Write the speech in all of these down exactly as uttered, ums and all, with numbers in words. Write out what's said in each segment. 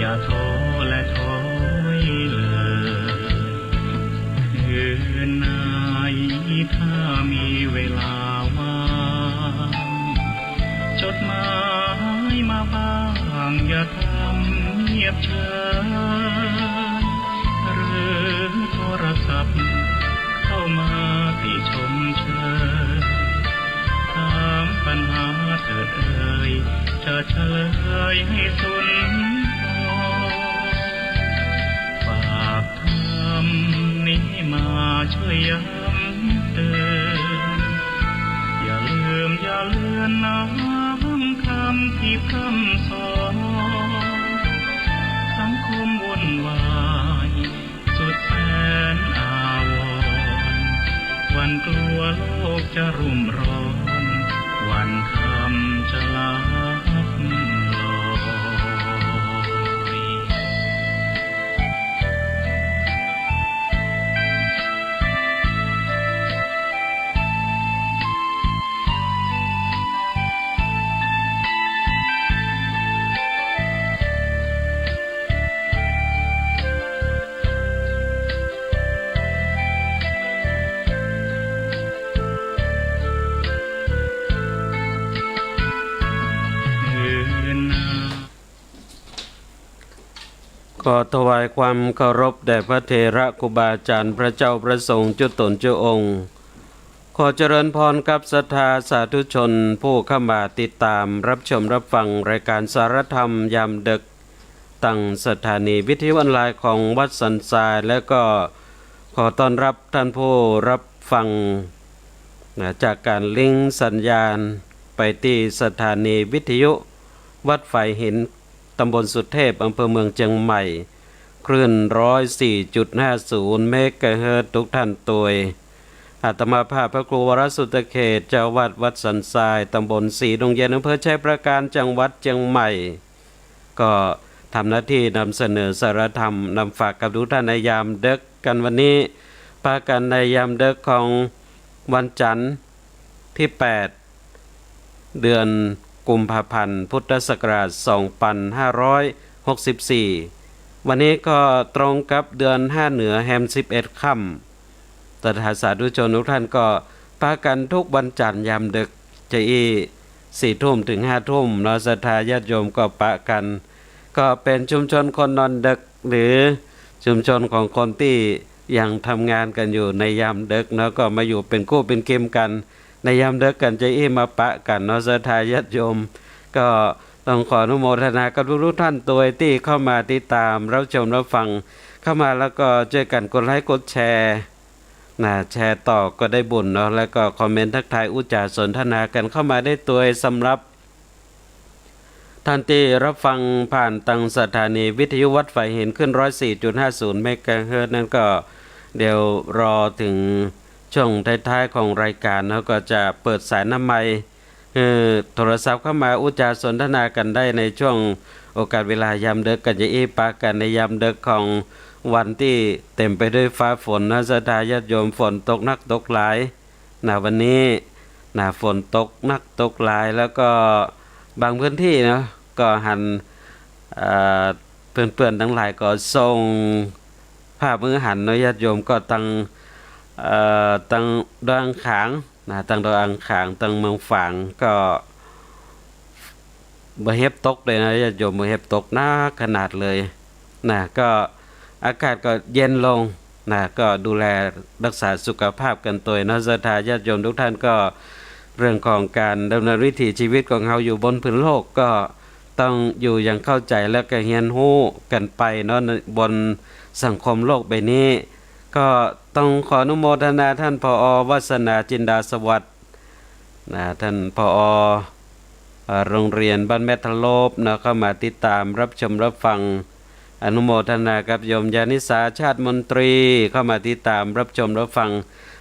อย่าท้อและถอยเลย คืนไหนถ้ามีเวลาว่าง จดหมายมาบ้าง อย่าทำเงียบเฉย หรือโทรศัพท์เข้ามาติชมเชย ถามปัญหาเถิดเอ่ย จะเฉลยให้สุนทร ฝากธรรมนี้มาช่วยย้ำเตือน อย่าลืมอย่าเลือนน้อมคำที่พร่ำสอน สังคมวุ่นวายสุดแสนอาวรณ์ หวั่นกลัวโลกจะรุ่มร้อน วันธรรมจะลับลอย ขอถวายความเคารพแด่พระเถระครูบาอาจารย์ พระเจ้าพระสงฆ์จุ๊ตนจุ๊องค์ ขอเจริญพรกับศรัทธาสาธุชนผู้เข้ามาติดตามรับชมรับฟังรายการสารธรรมยามดึก ตางสถานีวิทยุออนไลน์ของวัดสันทราย และก็ขอต้อนรับท่านผู้รับฟัง นะ จากการลิงก์สัญญาณไปตี้สถานีวิทยุวัดฝายหิน ตำบลสุเทพ อำเภอเมืองเจียงใหม่ คลื่นร้อยสี่จุดห้าศูนย์เมกะเฮิรตซ์ ทุกท่านตวย อาตมาภาพพระครูวรสุตเขต เจ้าอาวาสวัดสันทราย ตำบลสีดงเย็น อำเภอชัยปราการ จังหวัดเจียงใหม่ ก็ทำหน้าที่นำเสนอสารธรรมนำฝากกับทุกท่านในยามดึกกันวันนี้ ปากั๋นในยามดึกของวันจันทร์ตี้แปด เดือนกุมภาพันธ์ พุทธศักราชสองปันห้าร้อยหกสิบสี่ วันนี้ก็ตรงกับเดือนห้าเหนือแฮมสิบเอ็ดค่ำ ศรัทธาสาธุชนทุกท่านก็ปากั๋นทุกวันจันทร์ยามดึก จะอี้สี่ทุ่มถึงห้าทุ่มเนาะ ศรัทธาญาติโยมก็ปากั๋น ก็เป๋นชุมชนคนนอนดึก หรือชุมชนของคนตี้ยังทำงานกั๋นอยู่ในยามดึกเนาะ ก็มาอยู่เป๋นคู่เป๋นกริมกั๋น ในยามดึกกั๋นจะอี้มาปากั๋นเนาะ ศรัทธาญาติโยม ก็ต้องขออนุโมทนากับทุกๆ ท่านตวยตี้เข้ามาติดตามรับชมรับฟัง เข้ามาแล้วก็จ้วยกั๋นกดไลก์กดแชร์ นะ แชร์ต่อก็ได้บุญเนาะ แล้วก็คอมเมนต์ทักทายอู้จ๋าสนทนากั๋นเข้ามาได้ตวย สำหรับท่านตี้รับฟังผ่านตางสถานีวิทยุวัดฝายหิน คลื่นร้อยสี่จุดห้าศูนย์เมกะเฮิรตซ์นั้นก็ เดี๋ยวรอเถิงช่วงท้ายๆ ของรายการ แล้วก็จะเปิดสายน้ำไมค์ เออ โทรศัพท์เข้ามาอู้จ๋าสนทนากั๋นได้ในช่วงโอกาสเวลายามดึกกั๋นจะอี้ปากั๋นในยามดึกของวันตี้เต๋มไปด้วยฟ้าฝนนะ ศรัทธาญาติโยม ฝนตกนักตกหลายนะ วันนี้นะ ฝนตกนักตกหลาย แล้วก็บางพื้นที่เนาะ ก็หัน เอ่อ เปื้อนๆ ตังหลายก็ส่งภาพหื้อหันเนาะ ญาติโยม ก็ตัง เอ่อ ตังดอยอ่างขางนะ ตังดอยอ่างขาง ตังเมืองฝาง ก็บ่เห็บตกเลยนะ ญาติโยม บ่เห็บตกนักขนาดเลยนะ ก็อากาศก็เย็นลงนะ ก็ดูแลรักษาสุขภาพกั๋นตวยเนาะ ศรัทธาญาติโยมทุกท่าน ก็เรื่องของการดำเนินวิถีชีวิตของเฮาอยู่บนผืนโลก ก็ต้องอยู่อย่างเข้าใจ๋ แล้วก็เฮียนฮู้กั๋นไปเนาะ บนสังคมโลกใบนี้ ก็ต้องขออนุโมทนาท่าน ผอ. วัสนา จินดาสวัสดิ์ นะ ท่าน ผอ. เอ่อ โรงเรียนบ้านแม่ทะโลบนะ เข้ามาติดตามรับชมรับฟัง อนุโมทนากับโยมญาณิสา ชาติมนตรี เข้ามาติดตามรับชมรับฟัง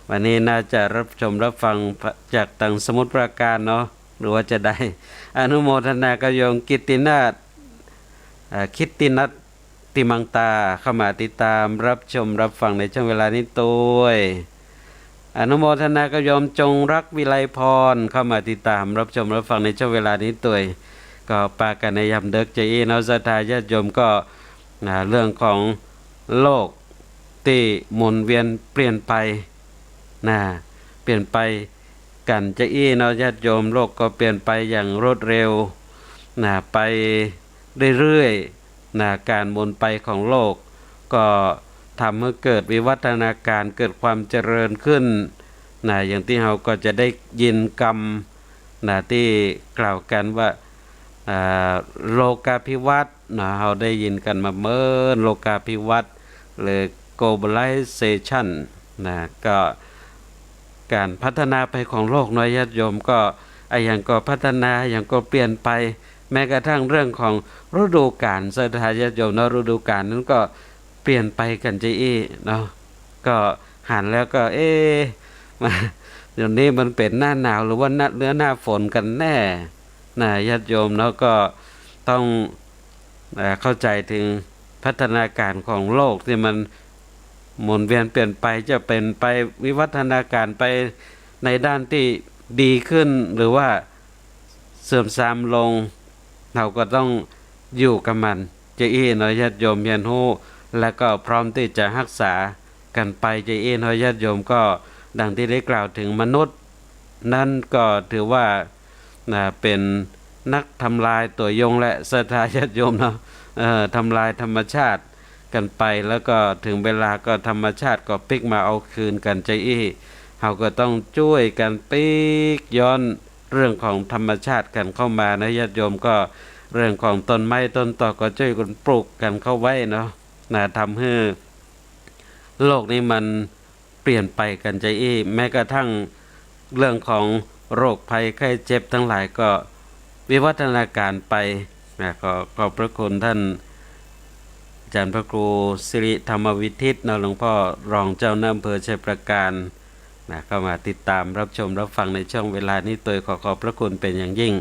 วันนี้น่าจะรับชมรับฟังจากตางสมุทรปราการเนาะ หรือว่าจะใด อนุโมทนากับโยมกิตตินาถ เอ่อ กิตตินัท ติมังตา เข้ามาติดตามรับชมรับฟังในช่วงเวลานี้ตวย อนุโมทนากับโยมจงรักวิไลพร เข้ามาติดตามรับชมรับฟังในช่วงเวลานี้ตวย ก็ปากั๋นในยามเดิ็กจาอี้เนาะ ศรัทธาญาติโยม ก็ นะ เรื่องของโลกตี้หมุนเวียนเปลี่ยนไป นะ เปลี่ยนไปกั๋นจาอี้เนาะญาติโยม โลกก็เปลี่ยนไปอย่างรวดเร็ว นะ ไปเรื่อยๆ นะ ก๋านหมุนไปของโลก ก็ทำหื้อเกิดวิวัฒนาก๋าร เกิดความเจริญขึ้น นะ อย่างตี้เฮาก็จะได้ยินกำ นะ ตี้กล่าวกั๋นว่า อ่า โลกาภิวัตน์ นะ เฮาได้ยินกั๋นมาเมิน โลกาภิวัตน์ หรือ globalization นะ ก็ก๋านพัฒนาไปของโลกเนาะญาติโยม ก็อะหยังก็พัฒนา อะหยังก็เปลี่ยนไป แม้กระทั่งเรื่องของฤดูก๋าล ศรัทธาญาติโยมเนาะ ฤดูก๋าลนั้นก็เปลี่ยนไปกั๋นจาอี้เนาะ ก็หันแล้วก็ เอ๊ะ มา เดี๋ยวนี้มันเป๋นหน้าหนาวหรือว่าหน้า หรือหน้าฝนกั๋นแน่ นะ ญาติโยมเนาะ ก็ต้อง เอ่อ เข้าใจ๋เถิงพัฒนาก๋ารของโลกตี้มันหมุนเวียนเปลี่ยนไป จะเป๋นไปวิวัฒนาก๋ารไปในด้านตี้ดีขึ้น หรือว่าเสื่อมทรามลง เฮาก็ต้องอยู่กับมันจาอี้เนาะญาติโยม เฮียนฮู้ และก็พร้อมตี้จะฮักษากั๋นไปจาอี้เนาะญาติโยม ก็ดังตี้ได้กล่าวเถิงมนุษย์ นั้นก็ถือว่า นะ เป๋นนักทำลายตั๋วยงแหละ ศรัทธาญาติโยมเนาะ เอ่อ ทำลายธรรมชาติกั๋นไป แล้วก็เถิงเวลาก็ธรรมชาติก็ปิ๊กมาเอาคืนกั๋นจาอี้ เฮาก็ต้องจ้วยกั๋นปิ๊กย้อนเรื่องของธรรมชาติกั๋นเข้ามานะญาติโยม ก็เรื่องของต้นไม้ต้นตอก็จ้วยกั๋นปลูกกั๋นเข้าไว้เนาะ นะ ทำหื้อ โลกนี้มันเปลี่ยนไปกั๋นจาอี้ แม้กระทั่งเรื่องของโรคภัยไข้เจ็บตังหลายก็วิวัฒนาก๋ารไป นะ ขอขอบพระคุณต้านอาจ๋ารย์พระครูสิริธรรมวิทิตเนาะ หลวงพ่อรองเจ้าคณะอำเภอไชยประการ นะ เข้ามาติดต๋ามรับชมรับฟังในช่วงเวลานี้ตวย ขอขอบพระคุณเป๋นอย่างยิ่ง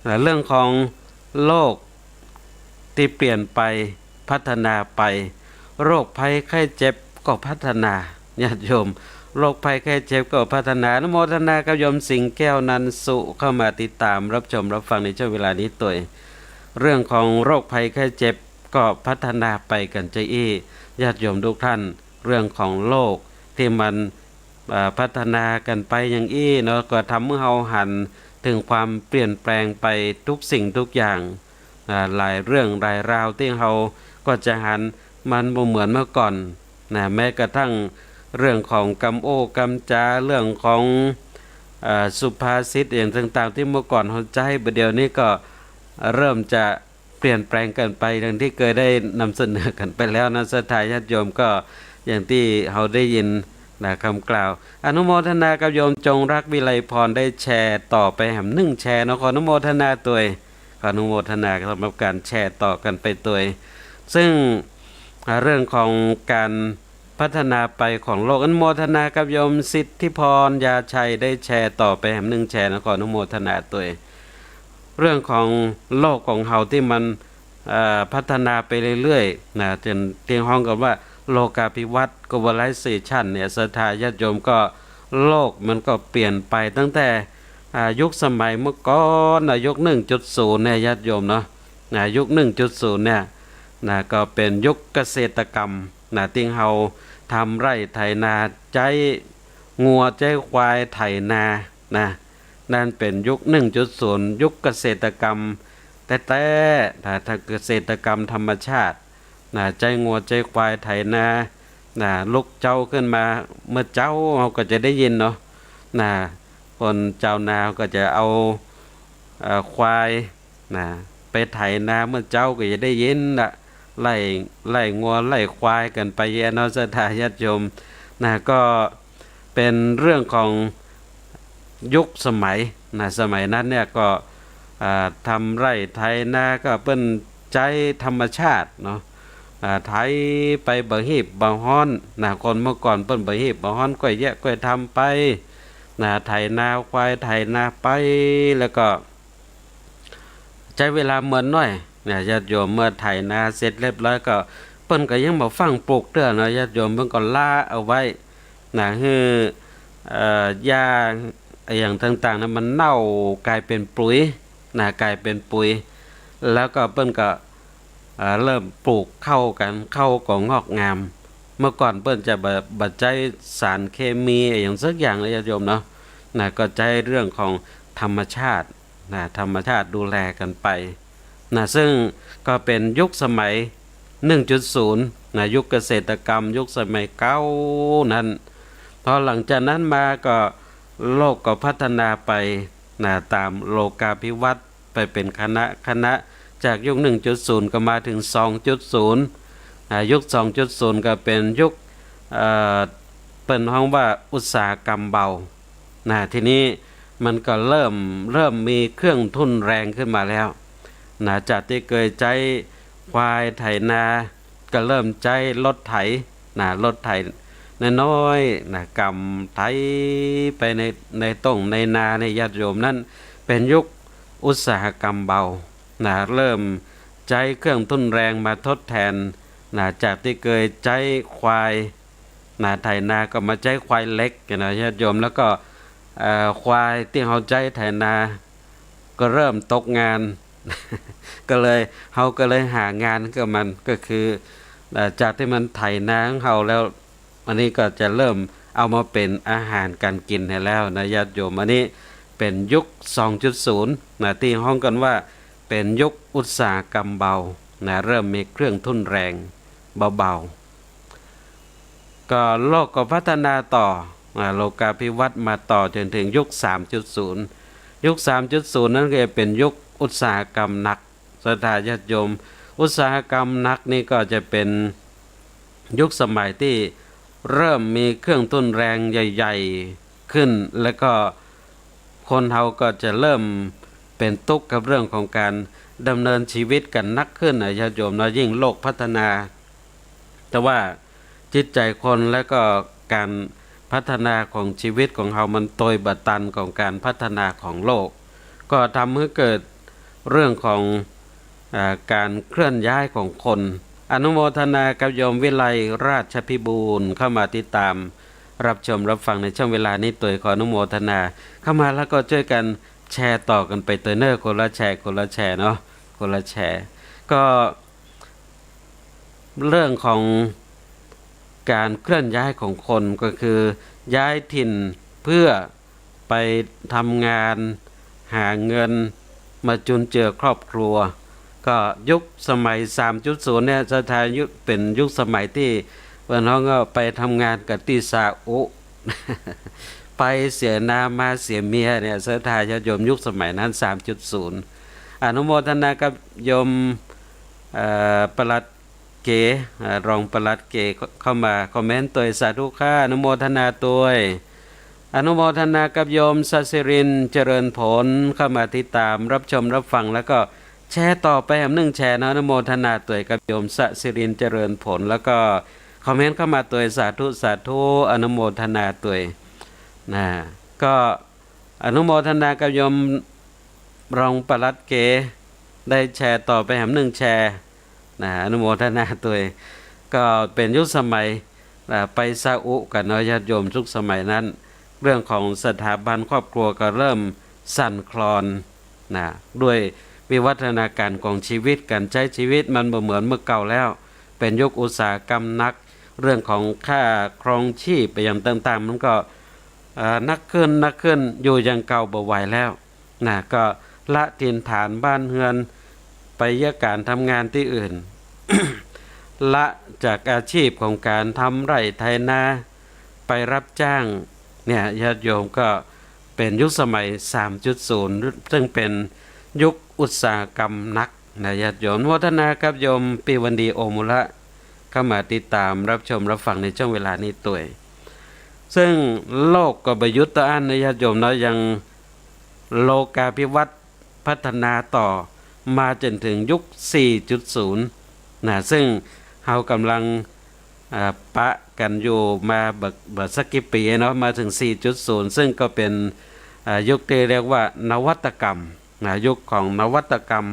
นะ เรื่องของโลก ตี้เปลี่ยนไป พัฒนาไป โรคภัยไข้เจ็บก็พัฒนา ญาติโยม โรคภัยไข้เจ็บก็พัฒนา อนุโมทนากับโยมสิงห์แก้วนันสุ เข้ามาติดต๋ามรับชมรับฟังในช่วงเวลานี้ตวย เรื่องของโรคภัยไข้เจ็บก็พัฒนาไปกั๋นจาอี้ ญาติโยมทุกท่าน เรื่องของโลกตี้มัน อ่า พัฒนากั๋นไปอย่างอี้เนาะ ก็ทำหื้อเฮาหันเถิงความเปลี่ยนแปลงไปทุกสิ่งทุกอย่าง อ่า หลายเรื่องหลายราวตี้เฮาก็จะหันมันบ่เหมือนเมื่อก่อน นะ แม้กระทั่งเรื่องของกำโอ้กำจา เรื่องของ อ่า สุภาษิตอย่างต่างๆ ตี้เมื่อก่อนเฮาใจ๊ บ่าเดี่ยวนี้ก็เริ่มจะ เปลี่ยนแปลงกั๋นไปดังตี้เกยได้นำเสนอกั๋นไปแล้วนะ ศรัทธาญาติโยม ก็อย่างตี้เฮาได้ยินนะ กำกล่าว อนุโมทนากับโยมจงรักวิไลพร ได้แชร์ต่อไปแหมนึ่งแชร์เนาะ ขออนุโมทนาตวย ขออนุโมทนาสำหรับก๋านแชร์ต่อกั๋นไปตวย ซึ่ง อ่า เรื่องของก๋าน พัฒนาไปของโลก อนุโมทนากับโยมสิทธิพร ยาชัย ได้แชร์ต่อไปแหมนึ่งแชร์นะ ขออนุโมทนาตวย เรื่องของโลกของเฮาตี้มัน เอ่อ พัฒนาไปเรื่อยๆ นะ จ๋นตี้ฮ้องกั๋นว่าโลกาภิวัตน์ globalization เนี่ย ศรัทธาญาติโยม ก็โลกมันก็เปลี่ยนไปตั้งแต่ อ่า ยุคสมัยเมื่อก่อนนะ ยุคหนึ่งจุดศูนย์เนี่ย ญาติโยมเนาะ นะ ยุคหนึ่งจุดศูนย์เนี่ย นะ ก็เป๋นยุคเกษตรกรรม นะ ตี้เฮาทำไร่ไถนา ใจ๊งัวใจ๊ควายไถนา นะ นั้นเป๋นยุคหนึ่งจุดศูนย์ ยุคเกษตรกรรมแต๊ๆ นะ ถ้าเกษตรกรรมธรรมชาติ นะ ใจ๊งัวใจ๊ควายไถนา นะ ลุกเจ๊าขึ้นมา เมื่อเจ๊าเฮาก็จะได้ยินเนาะ นะ คนจาวนาก็จะเอา เอ่อ ควาย นะ ไปไถนาเมื่อเจ๊าก็จะได้ยินละ ไล่ ไล่งัวไล่ควายกั๋นไปแยะเนาะ ศรัทธาญาติโยม นะ ก็เป๋นเรื่องของยุคสมัย นะ สมัยนั้นเนี่ยก็ อ่า ทำไร่ไถนาก็เปิ้นใจ๊ธรรมชาติเนาะ อ่า ไถไปบ่ฮีบบ่ฮ้อน นะ คนเมื่อก่อนเปิ้นบ่ฮีบบ่ฮ้อน ก้อยแยะก้อยทำไป นะ ไถนาควายไถนาไป แล้วก็ ใจ๊เวลาเมินน้อย นะ ญาติโยม เมื่อไถนาเสร็จเรียบร้อยก็ เปิ้นก็ยังบ่ฟั่งปลูกเตื้อเนาะ ญาติโยม เปิ้นก็ละเอาไว้ นะ หื้อ เอ่อ หญ้าอะหยังต่างๆ นะ มันเน่าก๋ายเป๋นปุ๋ย นะ ก๋ายเป๋นปุ๋ย แล้วก็เปิ้นก็ เอ่อ เริ่มปลูกข้าวกั๋น ข้าวก็งอกงาม เมื่อก่อนเปิ้นจะบ่ บ่ใจ๊สารเคมีอะหยังสักอย่างนะญาติโยมเนาะ นะ ก็ใจ๊เรื่องของธรรมชาติ นะ ธรรมชาติดูแลกั๋นไป นะ ซึ่งก็เป๋นยุคสมัย หนึ่งจุดศูนย์ นะ ยุคเกษตรกรรม ยุคสมัยเก่านั้น พอหลังจากนั้นมาก็โลกก็พัฒนาไป นะ ต๋ามโลกาภิวัตน์ไปเป๋นคณะคณะ จากยุค หนึ่งจุดศูนย์ ก็มาเถิง สองจุดศูนย์ อ่า ยุค สองจุดศูนย์ ก็เป๋นยุค เอ่อ เปิ้นฮ้องว่าอุตสาหกรรมเบา นะ ทีนี้มันก็เริ่ม เริ่มมีเครื่องทุ่นแรงขึ้นมาแล้ว นะ จากตี้เกยใจ๊ควายไถนา ก็เริ่มใจ๊รถไถ นะ รถไถน้อยๆ นะ ก๋ำไถไปใน ในต้งในนาเนี่ย ญาติโยม นั้นเป๋นยุคอุตสาหกรรมเบา นะ เริ่มใจ๊เครื่องทุ่นแรงมาทดแตน นะ จากตี้เกยใจ๊ควาย นะ ไถนา ก็มาใจ๊ควายเหล็กนะ ญาติโยม แล้วก็ เอ่อ ควายตี้เฮาใจ๊ไถนา ก็เริ่มตกงาน ก็เลย เฮาก็เลยหางานกับมัน ก็คือ เอ่อ จากตี้มันไถนาของเฮาแล้ว อันนี้ก็จะเริ่มเอามาเป๋นอาหารก๋านกิ๋นแหมแล้วนะ ญาติโยม อันนี้เป๋นยุค สองจุดศูนย์ นะ ตี้ฮ้องกั๋นว่าเป๋นยุคอุตสาหกรรมเบา นะ เริ่มมีเครื่องทุ่นแรงเบาๆ ก็โลกก็พัฒนาต่อ อ่า โลกาภิวัตน์มาต่อจ๋นเถิงยุค สามจุดศูนย์ ยุค สามจุดศูนย์ นั้นก็จะเป๋นยุคอุตสาหกรรมหนัก ศรัทธาญาติโยม อุตสาหกรรมหนักนี่ก็จะเป๋นยุคสมัยตี้เริ่มมีเครื่องทุ่นแรงใหญ่ๆ ขึ้น แล้วก็คนเฮาก็จะเริ่มเป๋นตุ๊กข์กับเรื่องของก๋านดำเนินชีวิตกั๋นหนักขึ้นนะ ญาติโยมเนาะ ยิ่งโลกพัฒนา แต่ว่าจิตใจ๋คนและก็ก๋านพัฒนาของชีวิตของเฮามันโตยบ่ตันของก๋านพัฒนาของโลก ก็ทำหื้อเกิดเรื่องของ อ่า ก๋านเคลื่อนย้ายของคน อนุโมทนากับโยมวิไลราชพิบูลย์เข้ามาติดต๋ามรับชมรับฟังในช่วงเวลานี้ตวย ขออนุโมทนาเข้ามา แล้วก็จ้วยกั๋นแชร์ต่อกั๋นไปตวยเน่อ คนละแชร์ คนละแชร์เนาะ คนละแชร์ ก็ เรื่องของก๋านเคลื่อนย้ายของคนก็คือย้ายถิ่นเพื่อไปทำงานหาเงินมาจุนเจือครอบครัว ก็ยุคสมัย สามจุดศูนย์ เนี่ย ศรัทธา ยุค เป๋นยุคสมัยตี้เปิ้นฮ้องว่าไปทำงานกั๋นตี้ซาอุ ไปเสียนามาเสียเมียเนี่ย ศรัทธาญาติโยม ยุคสมัยนั้น สามจุดศูนย์ อนุโมทนากับโยม เอ่อ ปลัดเก๋ เอ่อ รองปลัดเก๋ เข้ามาคอมเมนต์ตวย สาธุค่ะ อนุโมทนาตวย อนุโมทนากับโยมสศิรินทร์เจริญผล เข้ามาติดต๋ามรับชมรับฟัง แล้วก็แชร์ต่อไปแหมนึ่งแชร์เนาะ อนุโมทนาตวยกับโยมสศิรินทร์เจริญผล แล้วก็คอมเมนต์เข้ามาตวย สาธุ สาธุ อนุโมทนาตวย นะ ก็อนุโมทนากับโยมรองปลัดเก๋ ได้แชร์ต่อไปแหมนึ่งแชร์ นะ อนุโมทนาตวย ก็เป๋นยุคสมัย อ่า ไปซาอุกั๋นเนาะ ญาติโยม ยุคสมัยนั้น เรื่องของสถาบันครอบครัวก็เริ่มสั่นคลอน นะ ด้วยวิวัฒนาก๋ารของชีวิต ก๋านใจ๊ชีวิตมันบ่เหมือนเมื่อเก่าแล้ว เป๋นยุคอุตสาหกรรมหนัก เรื่องของค่าครองชีพไปอย่างต่างๆ มันก็ เอ่อ หนักขึ้น หนักขึ้น อยู่อย่างเก่าบ่ไหวแล้ว นะ ก็ละถิ่นฐานบ้านเฮือน ไปเยียะก๋านทำงานตี้อื่น ละจากอาชีพของก๋านทำไร่ไถนา ไปรับจ้าง เนี่ย ญาติโยม ก็เป๋นยุคสมัย สามจุดศูนย์ ซึ่งเป๋นยุคอุตสาหกรรมหนัก นะ ญาติโยม อนุโมทนากับโยมปีวันดี โอมุระ เข้ามาติดต๋ามรับชมรับฟังในช่วงเวลานี้ตวย ซึ่งโลกก็บ่หยุดเต้าอั้นนะ ญาติโยมเนาะ ยังโลกาภิวัตน์พัฒนาต่อมาจ๋นเถิงยุค สี่จุดศูนย์ นะ ซึ่งเฮาก่ำลัง อ่า ปะกั๋นอยู่มาบ่ บ่สักกี่ปี๋เนาะ มาเถิง สี่จุดศูนย์ ซึ่งก็เป๋น อ่า ยุคตี้เรียกว่านวัตกรรม นะ ยุคของนวัตกรรม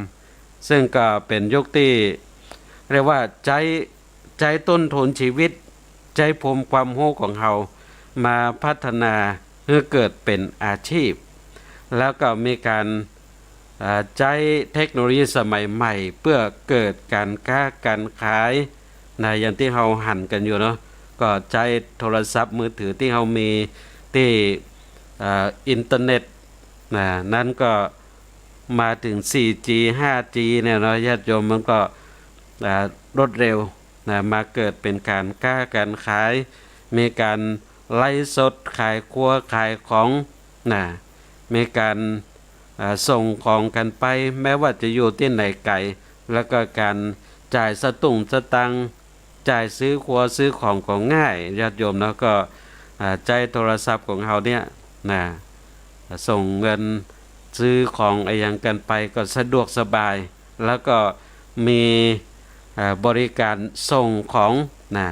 ซึ่งก็เป๋นยุคตี้เรียกว่าใจ๊ ใจ๊ต้นทุนชีวิต ใจ๊ภูมิความฮู้ของเฮามาพัฒนาหื้อเกิดเป๋นอาชีพ แล้วก็มีก๋าน อ่า ใจ๊เทคโนโลยีสมัยใหม่เปื้อเกิดก๋านก๊าก๋านขายนะ อย่างตี้เฮาหันกั๋นอยู่เนาะ ก็ใจ๊โทรศัพท์มือถือตี้เฮามี ตี้ อ่า อินเทอร์เน็ตนะ นั้นก็มาเถิง สี่จี ห้าจี เนี่ยเนาะ ญาติโยม มันก็ อ่า รวดเร็วนะ มาเกิดเป๋นก๋านก๊าก๋านขาย มีก๋านไลฟ์สดขายครัวขายของนะ มีก๋าน อ่า ส่งของกั๋นไป แม้ว่าจะอยู่ตี้ไหนไก๋ แล้วก็ก๋านจ่ายสตุ้งสตางค์ จ่ายซื้อครัวซื้อของก็ง่าย ญาติโยมเนาะ ก็ อ่า ใจ๊โทรศัพท์ของเฮาเนี่ยนะ ส่งเงินซื้อของอะหยังกั๋นไปก็สะดวกสบาย แล้วก็มี อ่า บริการส่งของนะ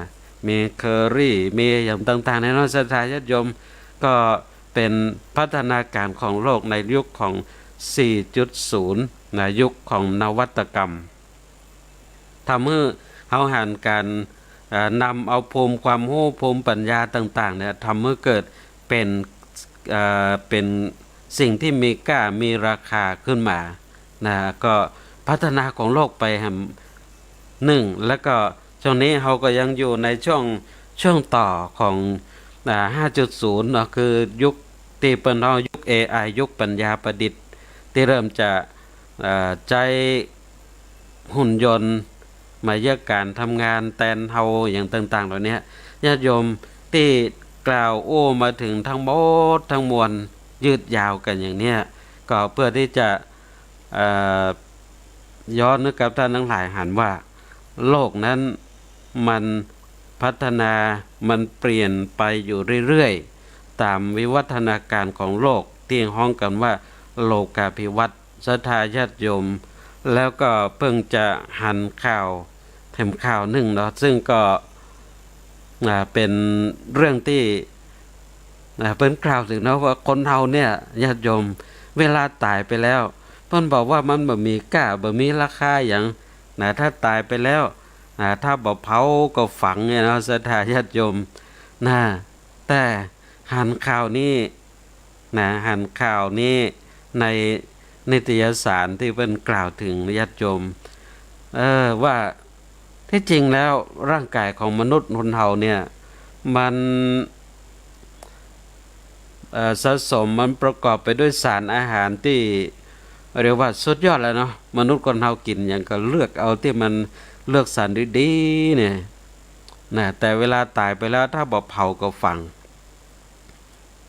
มีเคอรี่ มีอะหยังต่างๆ เนี่ยเนาะ ศรัทธาญาติโยม ก็เป๋นพัฒนาก๋ารของโลกในยุคของ สี่จุดศูนย์ นะ ยุคของนวัตกรรม ทำหื้อเฮาหันก๋าน เอ่อ นำเอาภูมิความฮู้ ภูมิปัญญาต่างๆ เนี่ย ทำหื้อเกิดเป๋น เอ่อ เป๋นสิ่งตี้มีก้า มีราคาขึ้นมา นะ ก็พัฒนาของโลกไปแหมนึ่ง แล้วก็ช่วงนี้เฮาก็ยังอยู่ในช่วง ช่วงต่อของ อ่า ห้าจุดศูนย์ เนาะ คือยุคตี้เปิ้นฮ้องยุค เอไอ ยุคปัญญาประดิษฐ์ ตี้เริ่มจะ เอ่อ ใจ๊ หุ่นยนต์มาเยียะก๋านทำงานแตนเฮาอะหยังต่างๆ เหล่าเนี้ย ญาติโยมตี้กล่าวโอ้มาเถิงทั้งหมดทั้งมวลยืดยาวกั๋นอย่างเนี้ย ก็เปื้อตี้จะ เอ่อ ย้อนหื้อกับต้านตังหลายหันว่า โลกนั้นมันพัฒนา มันเปลี่ยนไปอยู่เรื่อยๆ ต๋ามวิวัฒนาก๋ารของโลกตี้ฮ้องกั๋นว่าโลกาภิวัตน์ ศรัทธาญาติโยม แล้วก็เพิ่งจะหันข่าวแถมข่าวนึ่งเนาะ ซึ่งก็ อ่า เป๋นเรื่องตี้ อ่า เปิ้นกล่าวเถิงเนาะว่าคนเฮาเนี่ย ญาติโยม เวลาต๋ายไปแล้ว เปิ้นบอกว่ามันบ่มีก้า บ่มีราคาหยังนะ ถ้าต๋ายไปแล้วนะ ถ้าบ่เผาก็ฝังเนี่ยเนาะ ศรัทธาญาติโยมนะ แต่หันข่าวนี้ นะ หันข่าวนี้ในนิตยสารตี้เปิ้นกล่าวเถิงญาติโยม เออ ว่าตี้จริงแล้วร่างก๋ายของมนุษย์คนเฮาเนี่ย มัน เอ่อ สะสม มันประกอบไปด้วยสารอาหารตี้เรียกว่าสุดยอดแล้วเนาะ มนุษย์คนเฮากิ๋นหยังก็เลือกเอาตี้มัน เลือกสรรดีๆ เนี่ยนะ แต่เวลาต๋ายไปแล้ว ถ้าบ่เผาก็ฝัง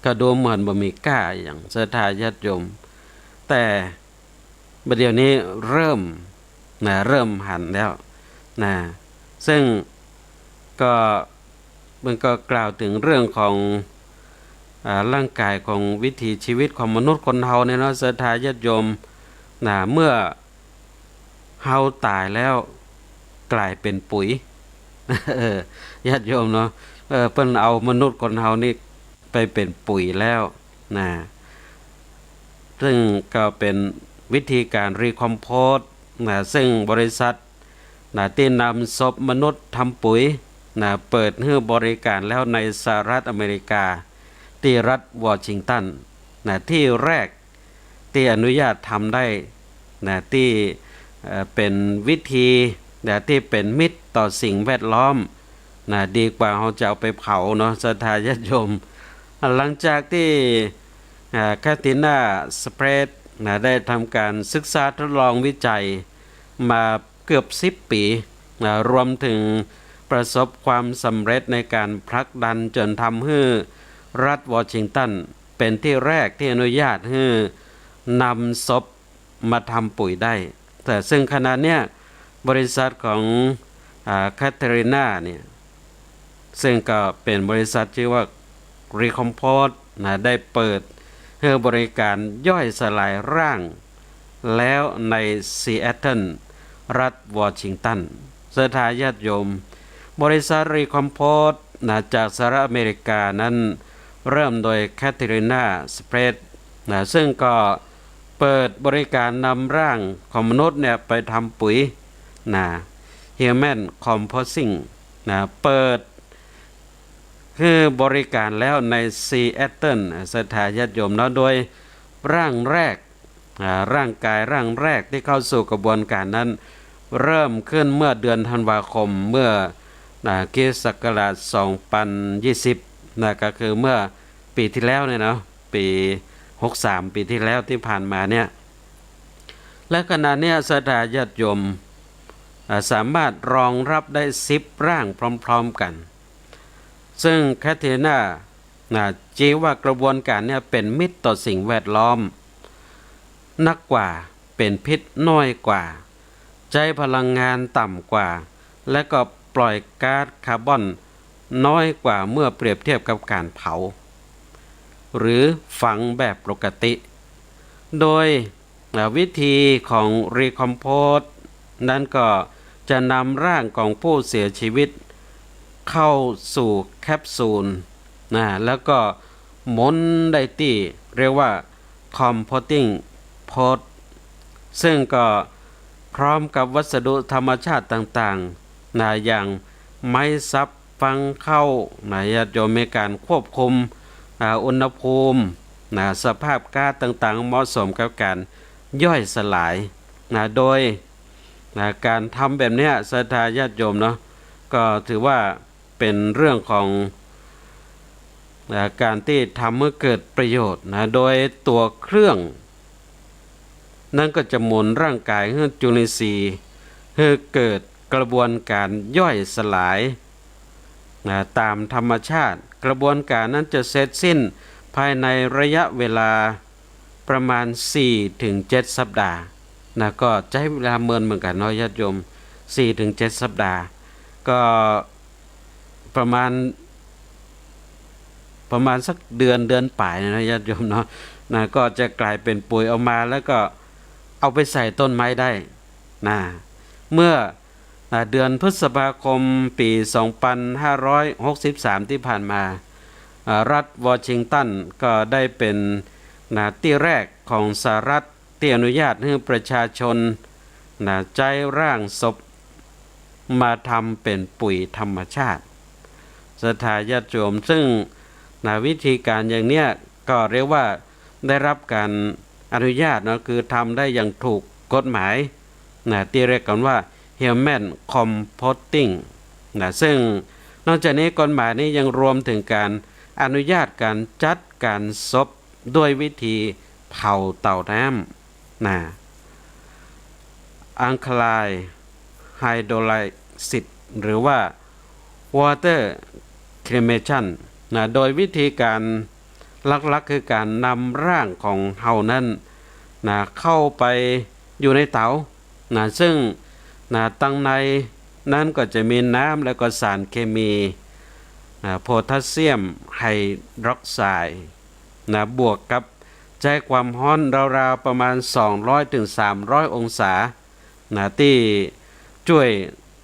ก็ดูเหมือนบ่มีก้าอะหยัง ศรัทธาญาติโยม แต่บ่าเดี่ยวนี้เริ่มนะ เริ่มหันแล้วนะ ซึ่งก็ มันก็กล่าวเถิงเรื่องของ อ่า ร่างก๋ายของวิถีชีวิตของมนุษย์คนเฮาเนี่ยเนาะ ศรัทธาญาติโยมนะ เมื่อ เฮาต๋ายแล้วก๋ายเป๋นปุ๋ย เออ ญาติโยมเนาะ เออ เปิ้นเอามนุษย์คนเฮานี่ไปเป๋นปุ๋ยแล้วนะ ซึ่งก็เป๋นวิธีก๋านดีคอมโพสนะ ซึ่งบริษัทนะ ตี้นำศพมนุษย์ทำปุ๋ยนะ เปิดหื้อบริก๋านแล้วในสหรัฐอเมริกา ตี้รัฐวอชิงตันนะ ตี้แรก ตี้อนุญาตทำได้นะ ตี้ เอ่อ เป๋นวิธีนะ ตี้เป๋นมิตรต่อสิ่งแวดล้อมนะ ดีกว่าเฮาจะเอาไปเผาเนาะ ศรัทธาญาติโยม หลังจากตี้ อ่า แคทรีนา สเปรดนะ ได้ทำก๋านศึกษาทดลองวิจัยมาเกือบสิบปี๋นะ รวมเถิงประสบความสำเร็จในก๋านผลักดันจ๋นทำหื้อรัฐวอชิงตัน เป๋นตี้แรกตี้อนุญาตหื้อนำศพมาทำปุ๋ยได้ แต่ซึ่งขณะเนี้ยบริษัทของ อ่า แคทรีนาเนี่ย ซึ่งก็เป๋นบริษัทจื้อว่า ดีคอมโพสนะ ได้เปิดหื้อบริก๋านย่อยสลายร่างแล้วในซีแอตเทิล รัฐวอชิงตัน ศรัทธาญาติโยม บริษัทดีคอมโพสนะ จากสหรัฐอเมริกานั้น เริ่มโดยแคทรีนา สเปรดนะ ซึ่งก็เปิดบริก๋านนำร่างของมนุษย์เนี่ยไปทำปุ๋ยนะ Human Composting นะ เปิดหื้อบริก๋านแล้วในซีแอตเทิล ศรัทธาญาติโยมเนาะ โดยร่างแรก อ่า ร่างกายร่างแรกที่เข้าสู่กระบวนการนั้น เริ่มขึ้นเมื่อเดือนธันวาคม เมื่อ อ่า คริสต์ศักราช สองปันยี่สิบ นะ ก็คือเมื่อปีที่แล้วเนี่ยเนาะ ปี หกสาม ปีที่แล้วที่ผ่านมาเนี่ย และขณะเนี้ยศรัทธาญาติโยม อ่า สามารถรองรับได้ สิบ ร่างพร้อมๆ กัน ซึ่งแคทเธรีนา นะ ชี้ว่ากระบวนการเนี่ยเป็นมิตรต่อสิ่งแวดล้อมนักกว่า เป็นพิษน้อยกว่า ใจ๊พลังงานต่ำกว่า และก็ปล่อยก๊าซคาร์บอนน้อยกว่าเมื่อเปรียบเทียบกับการเผา หรือฝังแบบปกติ โดย อ่า วิธีของ recompose นั้นก็จะนำร่างของผู้เสียชีวิตเข้าสู่แคปซูล นะ แล้วก็หมุนได้ตี้เรียกว่า composting pot ซึ่งก็พร้อมกับวัสดุธรรมชาติต่างๆ นะ อย่างไม้สับ ฟางข้าว นะ ญาติโยม มีการควบคุม อ่า อุณหภูมิ นะ สภาพก๊าซต่างๆ เหมาะสมกับการย่อยสลาย นะ โดย นะ การทำแบบเนี้ย ศรัทธาญาติโยมเนาะ ก็ถือว่าเป็นเรื่องของ นะ การที่ทำให้เกิดประโยชน์ นะ โดยตั๋วเครื่อง นั้นก็จะหมุนร่างกายหื้อจุลินทรีย์ หื้อเกิดกระบวนการย่อยสลาย นะ ต๋ามธรรมชาติ กระบวนการนั้นจะเสร็จสิ้นภายในระยะเวลาประมาณสี่ถึงเจ็ดสัปดาห์ นะ ก็ใจ๊เวลาเมินเหมือนกั๋นเนาะญาติโยม สี่ถึงเจ็ดสัปดาห์ ก็ประมาณ ประมาณสักเดือน เดือนป๋ายนะญาติโยมเนาะ นะ ก็จะกลายเป็นปุ๋ยออกมา แล้วก็เอาไปใส่ต้นไม้ได้ นะ เมื่อ อ่า เดือนพฤษภาคมปีสองปันห้าร้อยหกสิบสามที่ผ่านมา อ่า รัฐวอชิงตันก็ได้เป็น นะ ตี้แรกของสหรัฐตี้อนุญาตหื้อประชาชน นะ ใจ๊ร่างศพมาทำเป็นปุ๋ยธรรมชาติ ศรัทธาญาติโยม ซึ่ง นะ วิธีการอย่างเนี้ยก็เรียกว่าได้รับการอนุญาตเนาะ คือทำได้อย่างถูกกฎหมาย นะ ตี้เรียกกั๋นว่า human composting นะ ซึ่งนอกจากนี้กฎหมายนี้ยังรวมถึงการอนุญาตการจัดการศพด้วยวิธีเผาเตาน้ำ นะ alkaline hydrolysis หรือว่า water cremation นะ โดยวิธีการหลักๆ คือการนำร่างของเฮานั้น นะ เข้าไปอยู่ในเต๋า นะ ซึ่ง นะ ตังในนั้นก็จะมีน้ำแล้วก็สารเคมี นะ โพแทสเซียมไฮดรอกไซด์ นะ บวกกับใจ๊ความฮ้อนราวๆ ประมาณสองร้อยถึงสามร้อยองศา นะ ตี้จ้วย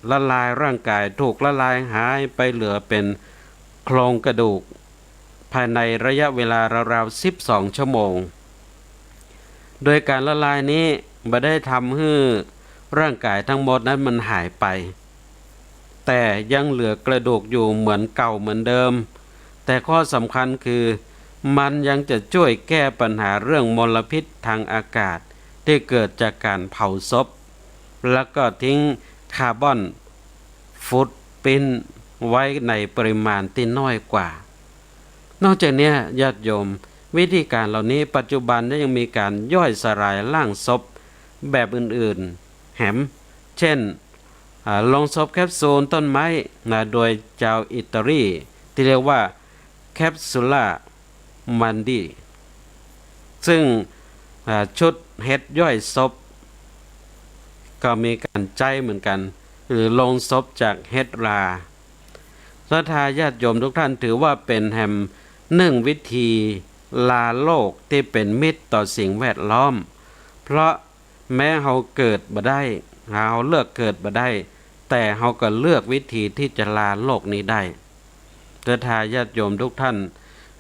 ละลายร่างกาย ถูกละลายหายไปเหลือเป็นโครงกระดูก ภายในระยะเวลาราวๆ สิบสองชั่วโมง โดยการละลายนี้บ่ได้ทำหื้อร่างกายทั้งหมดนั้นมันหายไป แต่ยังเหลือกระดูกอยู่เหมือนเก่าเหมือนเดิม แต่ข้อสำคัญคือมันยังจะจ้วยแก้ปัญหาเรื่องมลพิษทางอากาศที่เกิดจากการเผาศพ แล้วก็ทิ้งคาร์บอนฟุตปริ้นท์ไว้ในปริมาณที่น้อยกว่า นอกจากเนี้ยญาติโยม วิธีการเหล่านี้ปัจจุบันเนี่ยยังมีการย่อยสลายร่างศพแบบอื่นๆ แหม เช่น อ่า โลงศพแคปซูลต้นไม้ นะ โดยจาวอิตาลีตี้เรียกว่า Capsula Mundi ซึ่ง อ่า ชุดเฮ็ดย่อยศพ ก็มีการใจ๊เหมือนกั๋น หรือโลงศพจากเฮ็ดรา ศรัทธาญาติโยมทุกท่าน ถือว่าเป๋นแหมนึ่งวิธีลาโลกตี้เป๋นมิตรต่อสิ่งแวดล้อม เพราะแม้เฮาเกิดบ่ได้ เฮาเลือกเกิดบ่ได้ แต่เฮาก็เลือกวิธีตี้จะลาโลกนี้ได้ ศรัทธาญาติโยมทุกท่าน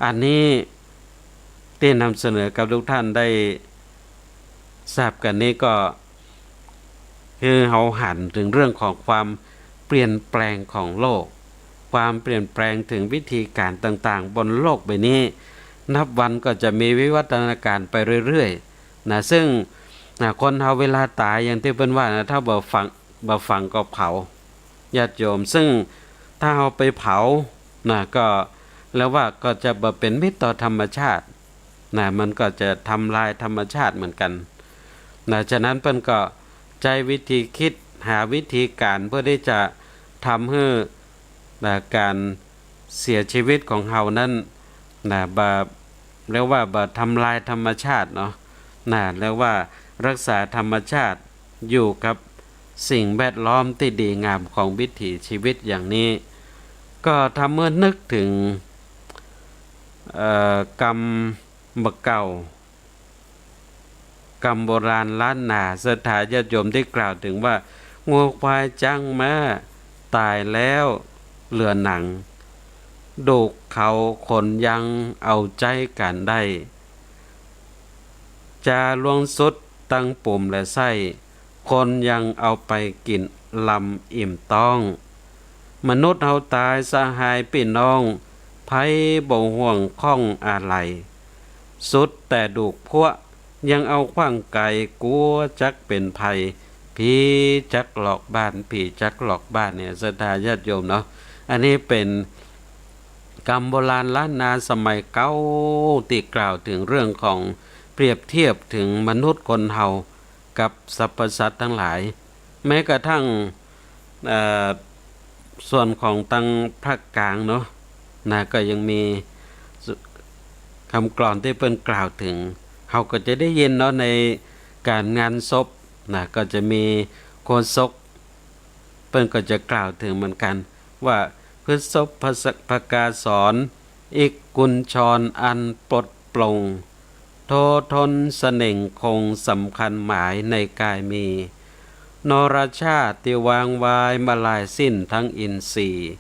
อันนี้ตี้นำเสนอกับทุกท่านได้ทราบกั๋นนี้ก็ คือเฮาหันเถิงเรื่องของความเปลี่ยนแปลงของโลก ความเปลี่ยนแปลงเถิงวิธีการต่างๆ บนโลกใบนี้ นับวันก็จะมีวิวัฒนาการไปเรื่อย นะ ซึ่ง นะ คนเฮาเวลาต๋ายอย่างตี้เปิ้นว่านะ ถ้าบ่ฝัง บ่ฝังก็เผา ญาติโยม ซึ่งถ้าเฮาไปเผา นะ ก็ เรียกว่าก็จะบ่เป๋นมิตรต่อธรรมชาติ นะ มันก็จะทำลายธรรมชาติเหมือนกั๋น นะ ฉะนั้นเปิ้นก็ใจ๊วิธีกึ๊ดหาวิธีก๋านเปื้อตี้จะทำหื้อ นะ ก๋านเสียจีวิตของเฮานั้น นะ บ่ เรียกว่าบ่ทำลายธรรมชาติเนาะ นะ เรียกว่ารักษาธรรมชาติ อยู่กับสิ่งแวดล้อมตี้ดีงามของวิถีจีวิตอย่างนี้ ก็ทำหื้อนึกเถิง เอ่อ กำบ่าเก่า กำโบราณล้านนา ศรัทธาญาติโยมได้กล่าวเถิงว่า งัวควายจ๊างม้าต๋ายแล้วเหลือหนัง ดูกเขาคนยังเอาใจ๊กั๋นได้ จาลวงสุดตังปูมและไส้ คนยังเอาไปกิ๋นลำอิ่มต๊อง มนุษย์เฮาต๋ายสหายปี้น้อง ใผบ่ห่วงข้องอาลัย สุดแต่ดูกพั๊ว ยังเอาขว้างไก๋ กั๋วจักเป๋นภัย ผีจักหลอกบ้าน ผีจักหลอกบ้าน เนี่ย ศรัทธาญาติโยมเนาะ อันนี้เป๋นกำโบราณล้านนาสมัยเก่า ตี้กล่าวเถิงเรื่องของเปรียบเทียบเถิงมนุษย์คนเฮากับสรรพสัตว์ตังหลาย แม้กระทั่ง เอ่อ ส่วนของตังภาคกลางเนาะ นะ ก็ยังมีกำกลอนตี้เปิ้นกล่าวเถิง เฮาก็จะได้ยินเนาะ ในก๋านงานศพ นะ ก็จะมีโฆษก เปิ้นก็จะกล่าวเถิงเหมือนกั๋น ว่าพฤษภกาสร อิกกุญชรอันปลดปลง โททนเสน่งคงสำคัญหมายในกายมี นรชาติตี้วางวายมาลายสิ้นทั้งอินทรีย์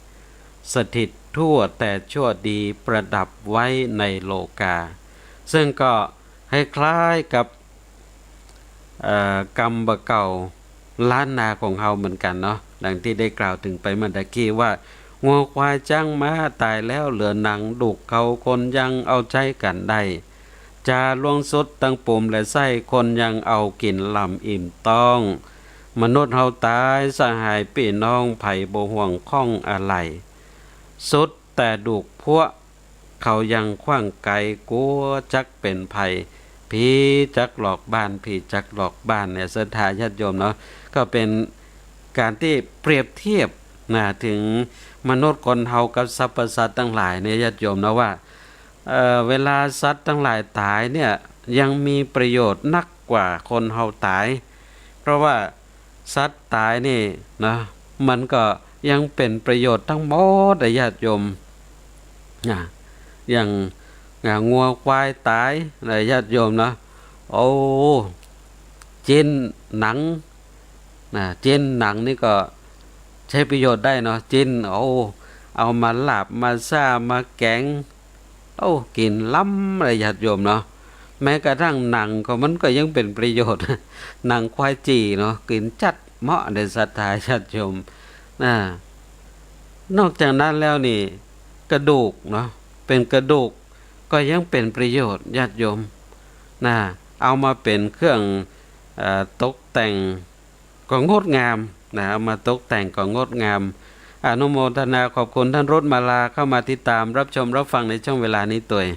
สถิตทั่วแต่ชั่วดีประดับไว้ในโลกา ซึ่งก็คล้ายๆกับ เอ่อ กำบ่าเก่าล้านนาของเฮาเหมือนกั๋นเนาะ ดังตี้ได้กล่าวเถิงไปเมื่อตะกี้ว่า งัวควายจ๊างม้าต๋ายแล้วเหลือหนัง ดูกเขาคนยังเอาใจ๊กั๋นได้ จาลวงสุดตังปูมและไส้ คนยังเอากิ๋นลำอิ่มต๊อง มนุษย์เฮาต๋ายสหายปี้น้อง ใผบ่ห่วงข้องอาลัย สุดแต่ดูกพั๊ว เขายังขว้างไก๋ กั๋วจักเป๋นภัย ผีจักหลอกบ้าน ผีจักหลอกบ้าน เนี่ย ศรัทธาญาติโยมเนาะ ก็เป๋นก๋านตี้เปรียบเทียบนะ เถิงมนุษย์คนเฮากับสรรพสัตว์ตังหลายเนี่ย ญาติโยมเนาะ ว่า เอ่อ เวลาสัตว์ตังหลายต๋ายเนี่ย ยังมีประโยชน์นักกว่าคนเฮาต๋าย เพราะว่าสัตว์ต๋ายนี่นะ มันก็ยังเป๋นประโยชน์ตังหมดอะ ญาติโยม นะ อย่าง อ่า งัวควายต๋ายนะ ญาติโยมเนาะ โอ้ จิ๊นหนังนะ จิ๊นหนังนี่ก็ใจ๊ประโยชน์ได้เนาะ จิ๊น โอ้ เอามาลาบ มาซ่า มาแก๋ง โอ้ กิ๋นล้ำเลย ญาติโยมเนาะ แม้กระทั่งหนังของมันก็ยังเป๋นประโยชน์ หนังควายจี่เนาะ กิ๋นจั๊ดเหมาะเลย ศรัทธาญาติโยมนะ นอกจากนั้นแล้วนี่ กระดูกเนาะ เป๋นกระดูกก็ยังเป๋นประโยชน์ ญาติโยมนะ เอามาเป๋นเครื่อง เอ่อ ตกแต่ง ก็งดงามนะ เอามาตกแต่งก็งดงาม อนุโมทนาขอบคุณท่านรุจมาลาเข้ามาติดตามรับชมรับฟังในช่วงเวลานี้ตวย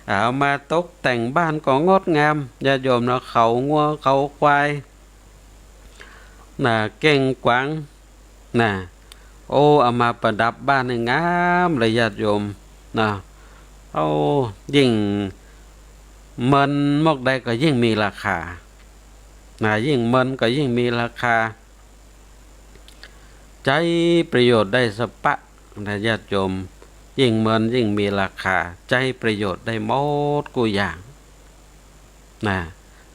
เอามาตกแต่งบ้านก็งดงาม ญาติโยมเนาะ เขางัวเขาควายนะ เก้งกวางนะ โอ้ เอามาประดับบ้านให้งามเลย ญาติโยมนะ โอ้ ยิ่งเมินมอกใดก็ยิ่งมีราคานะ ยิ่งเมินก็ยิ่งมีราคา ใจ๊ประโยชน์ได้สะปะนะ ญาติโยม ยิ่งเมินยิ่งมีราคา ใจ๊ประโยชน์ได้หมดกู้อย่างนะ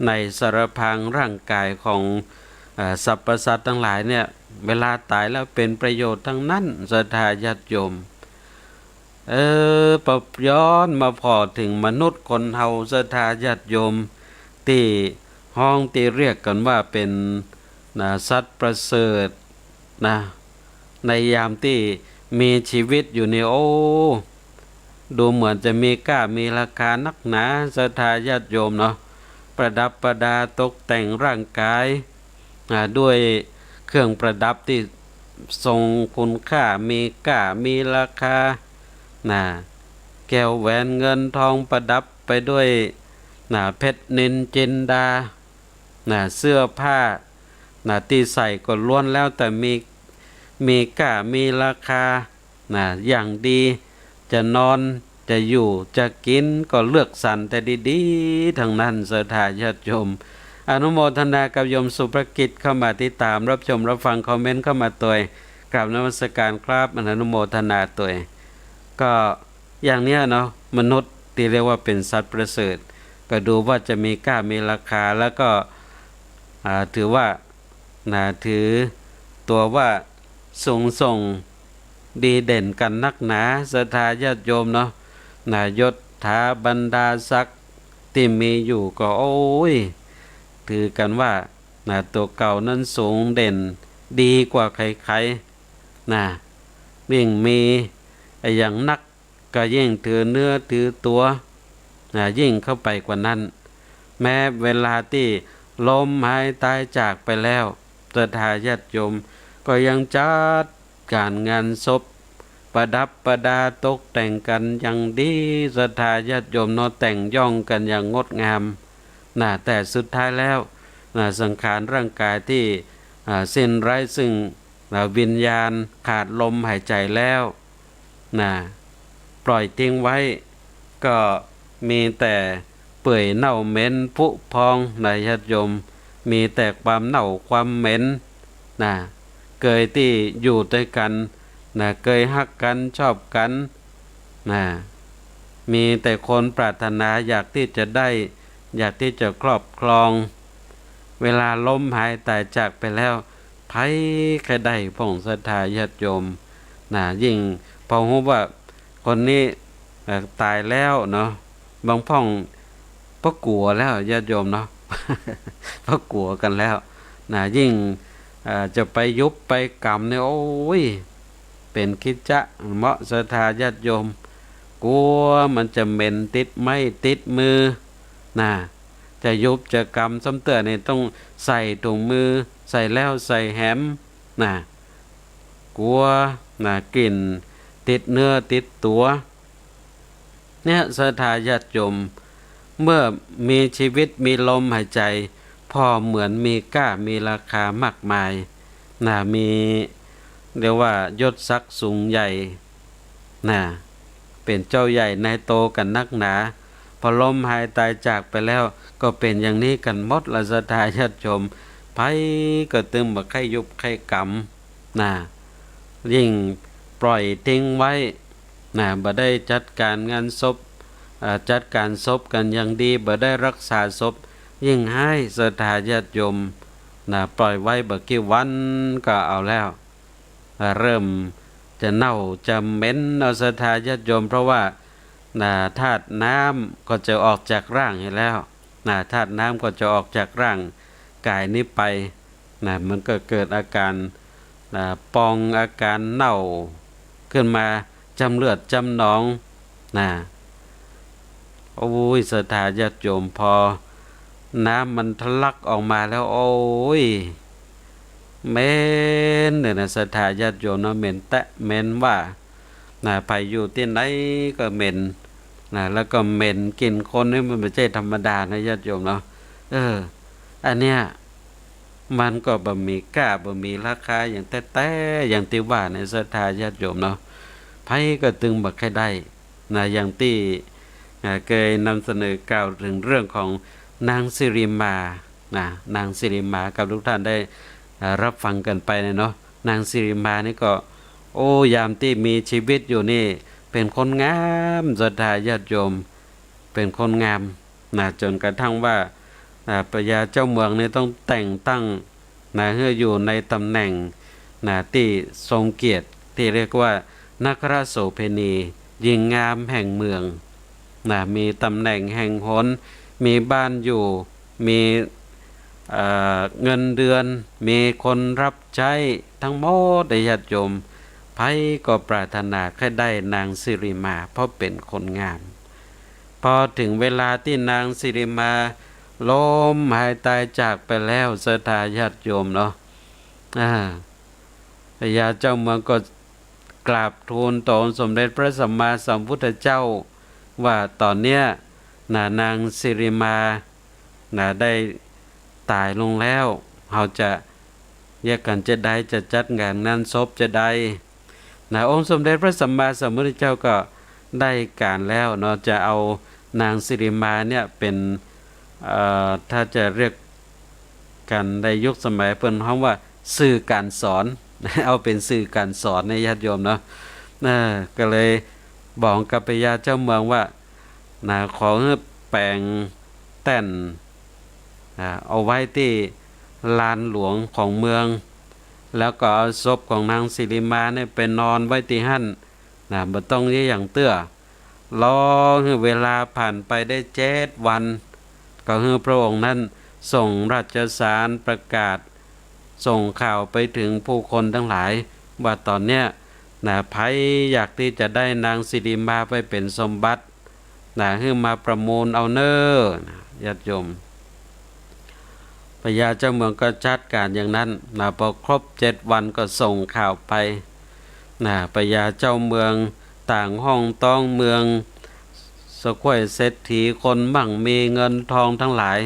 ในสารพางร่างกายของ เอ่อ สรรพสัตว์ตังหลายเนี่ย เวลาต๋ายแล้วเป๋นประโยชน์ตังนั้น ศรัทธาญาติโยม เออ ปะย้อนมาผ่อเถิงมนุษย์คนเฮา ศรัทธาญาติโยม ตี้ฮ้องตี้เรียกกั๋นว่าเป๋นนะ สัตว์ประเสริฐนะ ในยามตี้มีจีวิตอยู่นี่ โอ้ ดูเหมือนจะมีก้ามีราคานักหนา ศรัทธาญาติโยมเนาะ ประดับประดาตกแต่งร่างกาย อ่า ด้วยเครื่องประดับตี้ทรงคุณค่า มีก้า มีราคา นะ แก้วแหวนเงินทองประดับไปด้วย นะ เพชรนิลจินดา นะ เสื้อผ้า นะ ตี้ใส่ก็ล้วนแล้วแต่มี มีก้า มีราคา นะ อย่างดี จะนอน จะอยู่ จะกิ๋น ก็เลือกสรรแต่ดีๆ ตังนั้น ศรัทธาญาติโยม อนุโมทนากับโยมสุภกิจเข้ามาติดต๋ามรับชมรับฟัง คอมเมนต์เข้ามาตวย กราบนมัสการครับ อนุโมทนาตวย ก็อย่างเนี้ยเนาะ มนุษย์ตี้เรียกว่าเป๋นสัตว์ประเสริฐ ก็ดูว่าจะมีก้ามีราคา แล้วก็ อ่า ถือว่า นะ ถือตั๋วว่าสูงส่งดีเด่นกั๋นนักหนา ศรัทธาญาติโยมเนาะ นะ ยศถาบรรดาศักดิ์ตี้มีอยู่ก็ โอ้ย ถือกั๋นว่า นะ ตั๋วเก่านั้นสูงเด่นดีกว่าใครๆ นะ ยิ่งมีอะหยังนัก ก็ยิ่งถือเนื้อถือตั๋ว นะ ยิ่งเข้าไปกว่านั้น แม้เวลาตี้ล้มหายตายจากไปแล้ว ศรัทธาญาติโยม ก็ยังจัดก๋านงานศพ ประดับประดาตกแต่งกั๋นอย่างดี ศรัทธาญาติโยมเนาะ แต่งย่องกั๋นอย่างงดงาม นะ แต่สุดท้ายแล้ว นะ สังขารร่างกายตี้ อ่า สิ้นไร้ซึ่ง นะ วิญญาณขาดลมหายใจแล้ว นะ ปล่อยทิ้งไว้ ก็มีแต่เปื่อยเน่าเหม็นผุพอง นะ ญาติโยม มีแต่ความเน่าความเหม็น นะ เกยตี้อยู่ตวยกั๋น นะ เกยฮักกั๋นชอบกั๋น นะ มีแต่คนปรารถนาอยากตี้จะได้ อยากตี้จะครอบครอง เวลาล้มหายตายจากไปแล้ว ใผใค่ได้พ่อง ศรัทธาญาติโยม นะ ยิ่งพอฮู้ว่าคนนี้ เอ่อ ต๋ายแล้วเนาะ บางพ่องก็กั๋วแล้ว ญาติโยมเนาะ ก็กั๋วกั๋นแล้ว นะ ยิ่ง เอ่อ จะไปยุบไปก๋ำเนี่ย โอ้ย เป๋นกิจจะเมาะ ศรัทธาญาติโยม กั๋วมันจะเหม็นติดไม้ติดมือ นะ จะยุบจะก๋ำซ้ำเตื้อนี่ต้องใส่ถุงมือ ใส่แล้วใส่แหม นะ กั๋ว นะ กลิ่นติดเนื้อติดตั๋ว เนี่ย ศรัทธาญาติโยม เมื่อมีชีวิตมีลมหายใจ พ่อเหมือนมีก้ามีราคามากมาย นะ มี เรียกว่ายศศักดิ์สูงใหญ่ นะ เป๋นเจ้าใหญ่นายโตกั๋นนักหนา พอล้มหายตายจากไปแล้ว ก็เป๋นอย่างนี้กั๋นหมดละ ศรัทธาญาติโยม ใผก็ตึงบ่ใค่ยุบใค่ก๋ำ นะ ยิ่งปล่อยทิ้งไว้ นะ บ่ได้จัดก๋านงานศพ เอ่อ จัดก๋านศพกั๋นอย่างดี บ่ได้รักษาศพ ยิ่งฮ้าย ศรัทธาญาติโยม นะ ปล่อยไว้บ่กี่วันก็เอาแล้ว อ่า เริ่มจะเน่าจะเหม็นเอา ศรัทธาญาติโยม เพราะว่า นะ ธาตุน้ำก็จะออกจากร่างอยู่แล้ว นะ ธาตุน้ำก็จะออกจากร่างกายนี้ไป นะ มันก็เกิดอาก๋าน นะ ปองอาก๋านเน่าขึ้นมา จำเลือดจำหนอง นะ โอ้ย ศรัทธาญาติโยม พอน้ำมันทะลักออกมาแล้ว โอ้ย เหม็นเลยนะ ศรัทธาญาติโยมเนาะ เหม็นแต๊ เหม็นว่า นะ ใผอยู่ตี้ไหนก็เหม็น นะ แล้วก็เหม็นกลิ่นคนนี่มันบ่ใจ้ธรรมดานะ ญาติโยมเนาะ เออ อันเนี้ย มันก็บ่มีก้าบ่มีราคาอย่างแต๊ๆ อย่างตี้ว่าใน ศรัทธาญาติโยมเนาะ ใผก็ตึงบ่ใค่ได้ นะ อย่างตี้ อ่า เกยนำเสนอกล่าวเถิงเรื่องของนางสิริมา นะ นางสิริมากับทุกท่านได้ อ่า รับฟังกั๋นไปเนี่ยเนาะ นางสิริมานี่ก็ โอ้ ยามตี้มีชีวิตอยู่นี่ เป๋นคนงาม ศรัทธาญาติโยม เป๋นคนงาม นะ จ๋นกระทั่งว่า อ่า พญาเจ้าเมืองนี่ต้องแต่งตั้ง นะ หื้ออยู่ในต๋ำแหน่ง นะ ตี้ทรงเกียรติ ตี้เรียกว่า นครโสเภณี หญิงงามแห่งเมือง นะ มีต๋ำแหน่งแห่งหน มีบ้านอยู่ มี เอ่อ เงินเดือน มีคนรับใจ๊ตังหมด ญาติโยม ใผก็ปรารถนาใค่ได้นางสิริมา เพราะเป๋นคนงาม พอเถิงเวลาตี้นางสิริมา ล้มหายตายจากไปแล้ว ศรัทธาญาติโยมเนาะ อ่า พญาเจ้าเมืองก็กราบทูลต่อองค์สมเด็จพระสัมมาสัมพุทธเจ้า ว่าต๋อนเนี้ย นะ นางสิริมา นะ ได้ต๋ายลงแล้ว เฮาจะเยียะกั๋นจาใด จะจัดงานงานศพจาใด นะ องค์สมเด็จพระสัมมาสัมพุทธเจ้าก็ได้ก๋านแล้วเนาะ จะเอานางสิริมาเนี่ยเป๋น เอ่อ ถ้าจะเรียกกั๋นในยุคสมัยเปิ้นฮ้องว่าสื่อก๋านสอน เอาเป๋นสื่อก๋านสอนนะญาติโยมเนาะ เออ ก็เลยบอกกับพญาเจ้าเมืองว่า นะ ขอหื้อแป๋งแต้น อ่า เอาไว้ตี้ลานหลวงของเมือง แล้วก็เอาศพของนางสิริมาเนี่ยไปนอนไว้ตี้หั้น นะ บ่ต้องเยียะหยังเตื้อ รอหื้อเวลาผ่านไปได้เจ็ดวัน ก็หื้อพระองค์นั้นส่งราชสารประกาศ ส่งข่าวไปถึงผู้คนตังหลาย ว่าต๋อนเนี้ย นะ ใผอยากตี้จะได้นางสิริมาไปเป๋นสมบัติ นะ หื้อมาประมูลเอาเน่อ นะ ญาติโยม พญาเจ้าเมืองก็จัดก๋านอย่างนั้น นะ พอครบเจ็ดวันก็ส่งข่าวไป นะ พญาเจ้าเมืองต่างห้องต้องเมือง สะข้วยเศรษฐีคนมั่งมีเงินทองตังหลาย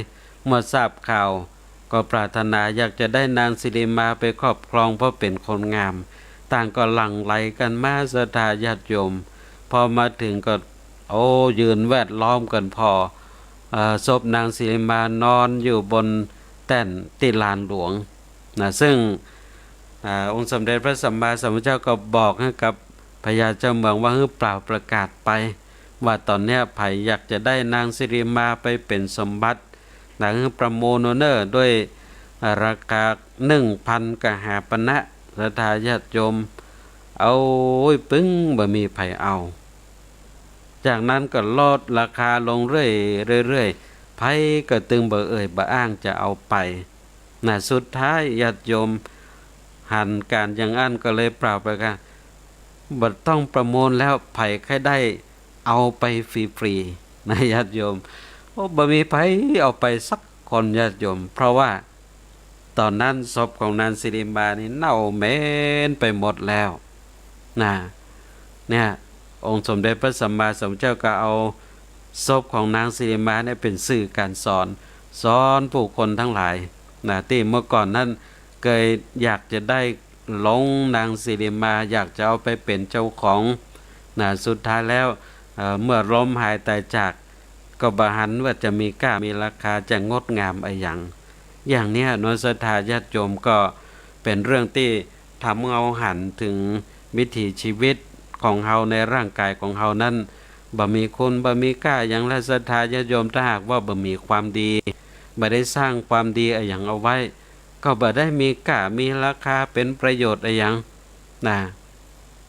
เมื่อทราบข่าว ก็ปรารถนาอยากจะได้นางสิริมาไปครอบครอง เพราะเป๋นคนงาม ต่างก็หลั่งไหลกั๋นมา ศรัทธาญาติโยม พอมาถึงก็ โอ้ ยืนแวดล้อมกั๋นผ่อ เอ่อ ศพนางสิริมานอนอยู่บนแต้นตี้ลานหลวง นะ ซึ่ง อ่า องค์สมเด็จพระสัมมาสัมพุทธเจ้าก็บอกหื้อกับพญาเจ้าเมืองว่า หื้อเป่าประกาศไป ว่าต๋อนเนี้ยใผอยากจะได้นางสิริมาไปเป๋นสมบัติ นะ หื้อประมูลเอาเน่อ ด้วยราคาหนึ่งพันกหาปณะ ศรัทธาญาติโยม เอา โอ้ย ปึ้ง บ่มีใผเอา จากนั้นก็ลดราคาลงเรื่อยๆ เรื่อยๆ ใผก็ตึงบ่เอ่ยบ่อ้างจะเอาไป นะ สุดท้ายญาติโยมหันก๋านอย่างอั้นก็เลยเป่าประกาศ บ่ต้องประมูลแล้ว ใผใค่ได้เอาไปฟรีๆ นะ ญาติโยม โอ้ บ่มีใผเอาไปสักคน ญาติโยม เพราะว่าต๋อนนั้นศพของนางสิริมานี่เน่าเหม็นไปหมดแล้ว นะ เนี่ย องค์สมเด็จพระสัมมาสัมพุทธเจ้าก็เอาศพของนางสิริมาเนี่ยเป๋นสื่อก๋านสอน สอนผู้คนตังหลาย นะ ตี้เมื่อก่อนนั้นเกยอยากจะได้หลงนางสิริมา อยากจะเอาไปเป๋นเจ้าของ นะ สุดท้ายแล้ว เอ่อ เมื่อล้มหายต๋ายจาก ก็บ่หันว่าจะมีก้ามีราคา จะงดงามอะหยัง อย่างเนี้ยเนาะ ศรัทธาญาติโยม ก็เป๋นเรื่องตี้ทำหื้อเฮาหันเถิงวิถีชีวิตของเฮาในร่างก๋ายของเฮานั้น บ่มีคุณบ่มีก้าอะหยังแล ศรัทธาญาติโยม ถ้าหากว่าบ่มีความดี บ่ได้สร้างความดีอะหยังเอาไว้ ก็บ่ได้มีก้ามีราคา เป๋นประโยชน์อะหยัง นะ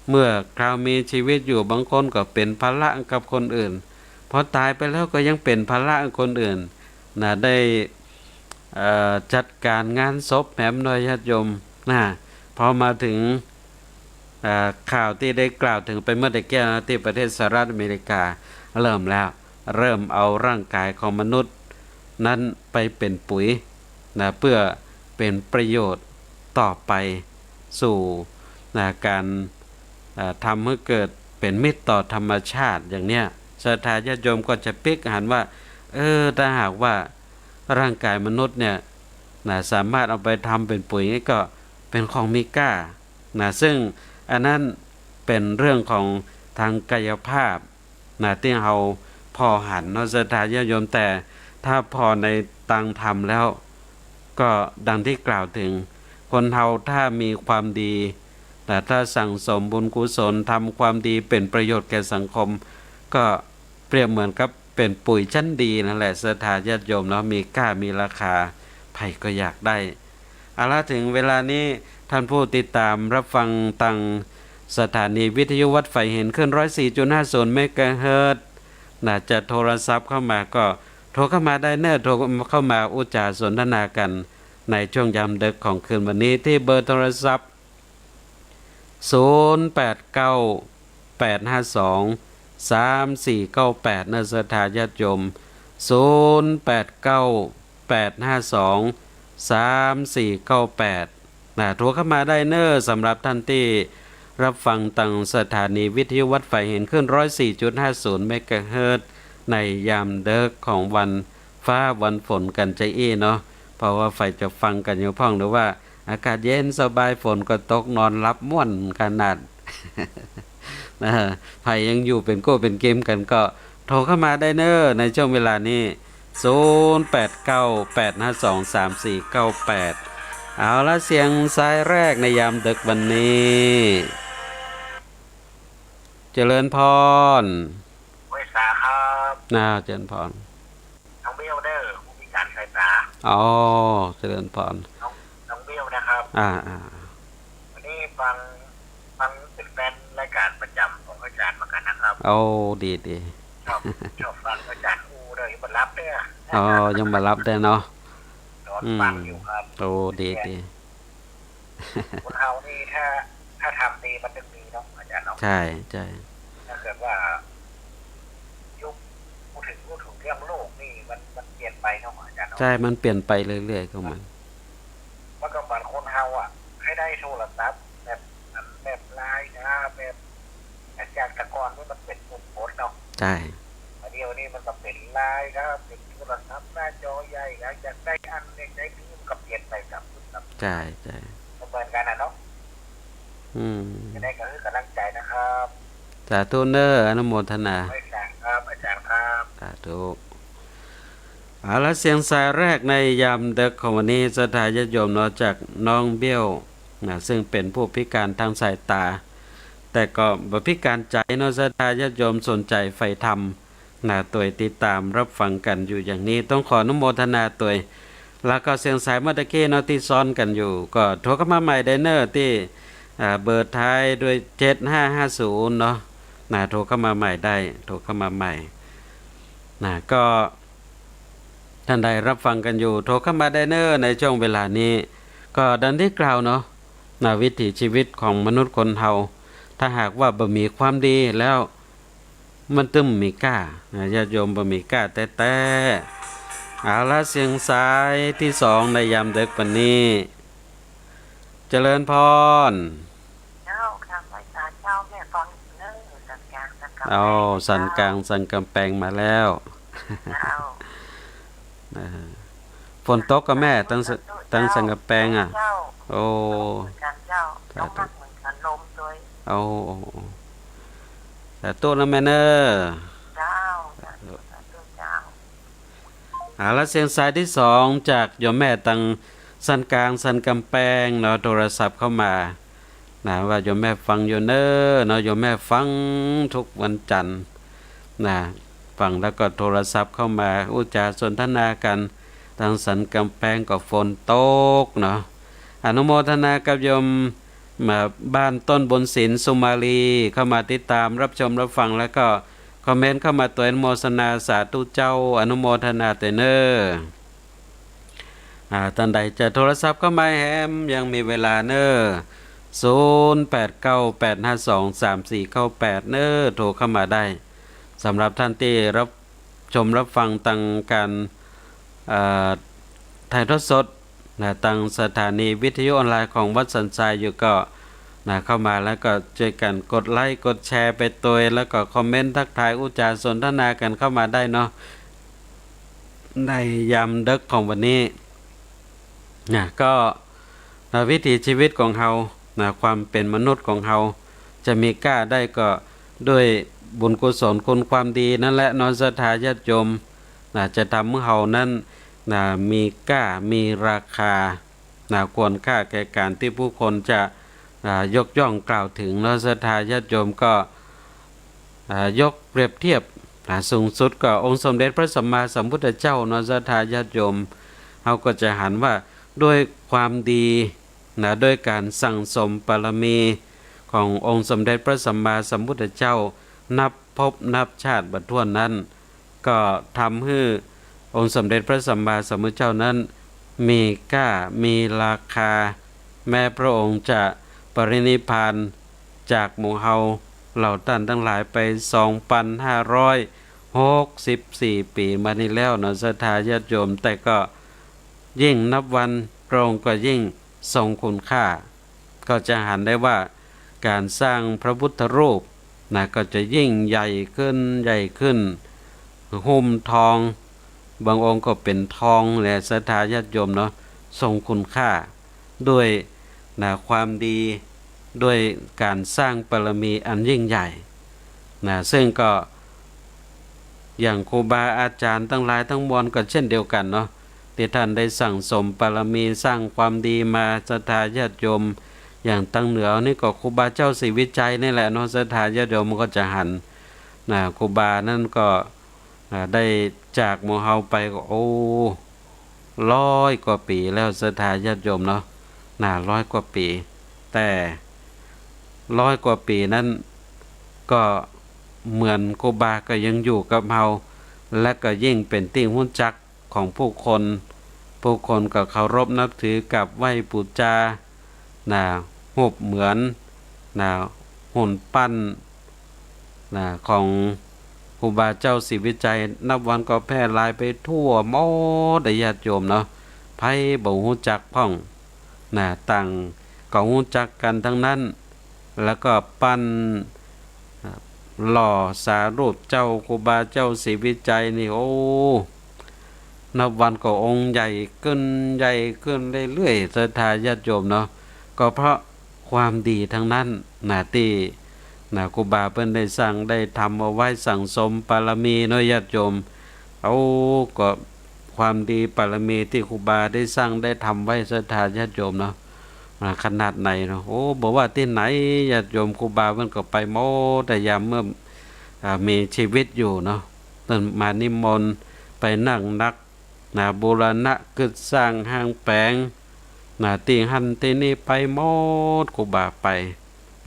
เมื่อคราวมีชีวิตอยู่ บางคนก็เป๋นภาระกับคนอื่น พอต๋ายไปแล้วก็ยังเป๋นภาระคนอื่น นะ ได้ เอ่อ จัดก๋านงานศพแหมหน่อย ญาติโยม นะ พอมาเถิง เอ่อ ข่าวตี้ได้กล่าวเถิงไปเมื่อตะกี้นะ ตี้ประเทศสหรัฐอเมริกา เริ่มแล้ว เริ่มเอาร่างก๋ายของมนุษย์นั้นไปเป๋นปุ๋ย นะ เปื้อเป๋นประโยชน์ต่อไปสู่ นะ ก๋าน เอ่อ ทำหื้อเกิดเป๋นมิตรต่อธรรมชาติ อย่างเนี้ย ศรัทธาญาติโยมก็จะปิ๊กหันว่า เออ ถ้าหากว่าร่างก๋ายมนุษย์เนี่ย นะ สามารถเอาไปทำเป๋นปุ๋ย ก็เป๋นของมีก้า นะ ซึ่งอันนั้นเป๋นเรื่องของตางกายภาพ นะ ตี้เฮาผ่อหันเนาะ ศรัทธาญาติโยม แต่ถ้าผ่อในตางธรรมแล้ว ก็ดังตี้กล่าวเถิง คนเฮาถ้ามีความดี นะ ถ้าสั่งสมบุญกุศล ทำความดีเป๋นประโยชน์แก่สังคม ก็เปรียบเหมือนกับเป๋นปุ๋ยชั้นดีนั่นแหละ ศรัทธาญาติโยมเนาะ มีก้ามีราคา ใผก็อยากได้ เอาละ เถิงเวลานี้ ท่านผู้ติดตามรับฟังตางสถานีวิทยุวัดไฝเห็น คลื่นร้อยสี่จุดห้าศูนย์เมกะเฮิรตซ์ นะ จะโทรศัพท์เข้ามาก็โทรเข้ามาได้เน่อ โทรเข้ามาอู้จ๋าสนทนากั๋นในช่วงยามดึกของคืนวันนี้ ตี้เบอร์โทรศัพท์ ศูนย์แปดเก้า แปดห้าสอง สามสี่เก้าแปด นะ ศรัทธาญาติโยม ศูนย์แปดเก้า แปดห้าสอง สามสี่เก้าแปด นะ โทรเข้ามาได้เน่อ สำหรับต้านตี้ฮับฟังตางสถานีวิทยุวัดฝายหิน คลื่น ร้อยสี่จุดห้าศูนย์ เมกะเฮิรตซ์ ในยามเดิ็กของวันฟ้าวันฝนกั๋นจาอี้เนาะ เพราะว่าใผจะฟังกั๋นอยู่พ่อง หรือว่าอากาศเย็นสบาย ฝนก็ตก นอนหลับม่วนขนาด นะ ใผยังอยู่เป๋นกู้เป๋นกิ๋มกั๋นก็โทรเข้ามาได้เน่อ ในช่วงเวลานี้ ศูนย์แปดเก้า แปดห้าสอง สามสี่เก้าแปด เอาละ เสียงสายแรกในยามเดิ็กวันนี้ เจริญพร ไหว้สาครับ อ้าว เจริญพร น้องเบี้ยวเน่อ ผู้พิการสายต๋า อ๋อ เจริญพร น้อง น้องเบี้ยวนะครับ อ่า อ่า วันนี้ฟัง ฟังเป๋นแฟนรายก๋านประจ๋ำของอาจ๋ารย์เหมือนกั๋นนะครับ โอ้ ดี ดี ชอบ ชอบฟังอาจ๋ารย์อู้เน่อ ยังบ่หลับเน่อ อ๋อ ยังบ่หลับเน่อเนาะ นอนฟังอยู่ครับ อืม โอ้ ดี ดี คนเฮานี่ถ้า ถ้าทำดีมันต้องมีเนาะอาจ๋ารย์เนาะ ใช่ ใช่ ถ้าเกิดว่า ยุค พูดถึง พูดถึงเรื่องโลกนี่มัน มันเปลี่ยนไปเนาะอาจ๋ารย์เนาะ ใช่ มันเปลี่ยนไปเรื่อยๆ ของมัน มันก็เหมือนคนเฮาอะ ใค่ได้โทรศัพท์แบบ แบบไลน์นะ แบบ จากแต่ก่อนนี่มันเป๋นปุ่มกดเนาะ ใช่ อันนี้ อันนี้มันก็เป๋นไลน์นะ เป๋นโทรศัพท์หน้าจอใหญ่นะ อยากได้อันเล็กได้นี่มันก็เปลี่ยนไปต๋ามยุคต๋าม ใช่ ใช่ ก็เหมือนกั๋นน่ะเนาะ อืม จะได้ก็หื้อก๋ำลังใจ๋นะครับ สาธุเน่อ อนุโมทนา ไหว้สาครับ อาจ๋ารย์ครับ สาธุ เอาละ เสียงสายแรกในยามเดิ็กของวันนี้ ศรัทธาญาติโยมเนาะ จากน้องเบี้ยว นะ ซึ่งเป๋นผู้พิการตางสายต๋า แต่ก็บ่พิการใจ๋เนาะ ศรัทธาญาติโยมสนใจ๋ใฝ่ธรรม นะ ตวยติดต๋ามฮับฟังกั๋นอยู่อย่างนี้ ต้องขออนุโมทนาตวย แล้วก็เสียงสายเมื่อตะกี้เนาะ ตี้ซ้อนกั๋นอยู่ ก็โทรเข้ามาใหม่ได้เน่อ ตี้ อ่า เบอร์ท้ายด้วย เจ็ดห้าห้าศูนย์ เนาะ นะ โทรเข้ามาใหม่ได้ โทรเข้ามาใหม่ นะ ก็ ต้านใดฮับฟังกั๋นอยู่ โทรเข้ามาได้เน่อ ในช่วงเวลานี้ ก็ดังตี้กล่าวเนาะ นะ วิถีชีวิตของมนุษย์คนเฮา ถ้าหากว่าบ่มีความดีแล้ว มันตึงบ่มีก้า นะ ญาติโยม บ่มีก้าแต๊ๆ เอาละ เสียงสายตี้สองในยามเดิ็กวันนี้ เจริญพร เจ้า ค่ะ ไหว้สาเจ้า แม่ฟังเน่อ สันก๋าง สันก๋ำแปง อ๋อ เจ้า สันก๋าง สันก๋ำแปงมาแล้ว เจ้า เออ ฝนตกก่อแม่ ตางส- ตางสันก๋ำแปงอะ เจ้า โอ้ เหมือนกั๋นเจ้า สาธุ ตกหนักเหมือนกั๋น ลมตวย โอ้ โอ้ โอ้ สาธุนะแม่เน่อ เจ้า สาธุ สาธุเจ้า เอาละ เสียงสายตี้สองจากโยมแม่ตางสันก๋าง สันก๋ำแปงเนาะ โทรศัพท์เข้ามา นะ ว่าโยมแม่ฟังอยู่เน่อเนาะ โยมแม่ฟังกู้วันจันทร์นะ ฟังแล้วก็โทรศัพท์เข้ามา อู้จ๋าสนทนากั๋น ตางสันก๋ำแปงก็ฝนตกเนาะ อนุโมทนากับโยม มา บ้านต้นบุญสิน สุมาลี เข้ามาติดต๋ามฮับชมฮับฟัง แล้วก็คอมเมนต์เข้ามาตวย อนุโมทนา สาธุเจ้า อนุโมทนาตวยเน่อ อ่า ต้านใดจะโทรศัพท์เข้ามาแหม ยังมีเวลาเน่อ ศูนย์แปดเก้า แปดห้าสอง สามสี่เก้าแปด เน่อ โทรเข้ามาได้ สำหรับต้านตี้ฮับชมฮับฟังตางก๋าน เอ่อ ถ่ายทอดสดนะ ตางสถานีวิทยุออนไลน์ของวัดสันทรายอยู่ก็นะ เข้ามาแล้วก็จ้วยกั๋นกดไลก์ กดแชร์ไปตวย แล้วก็คอมเมนต์ทักทาย อู้จ๋าสนทนากั๋นเข้ามาได้เนาะ ในยามเดิ็กของวันนี้นะ ก็ นะ วิถีชีวิตของเฮานะ ความเป๋นมนุษย์ของเฮา จะมีก้าได้ก็ด้วยบุญกุศลคุณความดีนั่นแหละเนาะ ศรัทธาญาติโยมนะ จะทำหื้อเฮานั้นนะ มีก้า มีราคานะ ควรค่าแก่ก๋านตี้ผู้คนจะ อ่า ยกย่องกล่าวเถิงเนาะ ศรัทธาญาติโยม ก็ อ่า ยกเปรียบเทียบ อ่า สูงสุดก็องค์สมเด็จพระสัมมาสัมพุทธเจ้าเนาะ ศรัทธาญาติโยม เฮาก็จะหันว่าด้วยความดีนะ ด้วยก๋านสั่งสมบารมีขององค์สมเด็จพระสัมมาสัมพุทธเจ้า นับภพนับชาติบ่ถ้วนนั้น ก็ทำหื้อองค์สมเด็จพระสัมมาสัมพุทธเจ้านั้นมีก้า มีราคา แม้พระองค์จะปรินิพพานจากหมู่เฮาเหล่าต้านตังหลายไป สองปันห้าร้อย หกสิบสี่ปี๋มานี้แล้วเนาะ ศรัทธาญาติโยม แต่ก็ยิ่งนับวันพระองค์ก็ยิ่งทรงคุณค่า ก็จะหันได้ว่าการสร้างพระพุทธรูปนะ ก็จะยิ่งใหญ่ขึ้น ใหญ่ขึ้น หุ้มทอง บางองค์ก็เป๋นทองแหละ ศรัทธาญาติโยมเนาะ ทรงคุณค่าด้วยนะ ความดี ด้วยการสร้างบารมีอันยิ่งใหญ่นะ ซึ่งก็ อย่างครูบาอาจ๋ารย์ตังหลายตังมวลก็เช่นเดียวกั๋นเนาะ ตี้ท่านได้สั่งสมบารมีสร้างความดีมา ศรัทธาญาติโยม อย่างตังเหนือนี่ก็ครูบาเจ้าศรีวิชัยนี่แหละเนาะ ศรัทธาญาติโยม มันก็จะหันนะ ครูบานั้นก็ อ่า ได้จากหมู่เฮาไปก็ โอ้ ร้อยกว่าปี๋แล้ว ศรัทธาญาติโยมเนาะ น่ะ ร้อยกว่าปี๋ แต่ร้อยกว่าปี๋นั้น ก็เหมือนครูบาก็ยังอยู่กับเฮา และก็ยิ่งเป๋นตี้ฮู้จักของผู้คน ผู้คนก็เคารพนับถือกราบไหว้ปู๋จา นะ ฮูปเหมือน นะ หุ่นปั้น นะ ของครูบาเจ้าศรีวิชัย นับวันก็แพร่หลายไปทั่วหมดอะญาติโยมเนาะ ใผบ่ฮู้จักพ่อง นะ ต่างก็ฮู้จักกั๋นตังนั้น แล้วก็ปั้น นะ หล่อสารูปเจ้าครูบาเจ้าศรีวิชัยนี่ โอ้ นับวันก็องค์ใหญ่ขึ้น ใหญ่ขึ้นเรื่อยๆ ศรัทธาญาติโยมเนาะ ก็เพราะความดีตังนั้นนะ ตี้นะ ครูบาเปิ้นได้สร้างได้ทำเอาไว้ สั่งสมบารมีเนาะญาติโยม เอา ก็ความดีบารมีตี้ครูบาได้สร้างได้ทำไว้ ศรัทธาญาติโยมเนาะ อ่า ขนาดไหนเนาะ โอ้ บ่ว่าตี้ไหนญาติโยม ครูบาเปิ้นก็ไปหมด แต่ยามเมื่อ อ่า มีชีวิตอยู่เนาะ เปิ้นมานิมนต์ไปนั่งนัก นะ บูรณะกึ๊ดสร้างห้างแป๋ง นะ ตี้หั้นตี้นี่ไปหมด ครูบาไป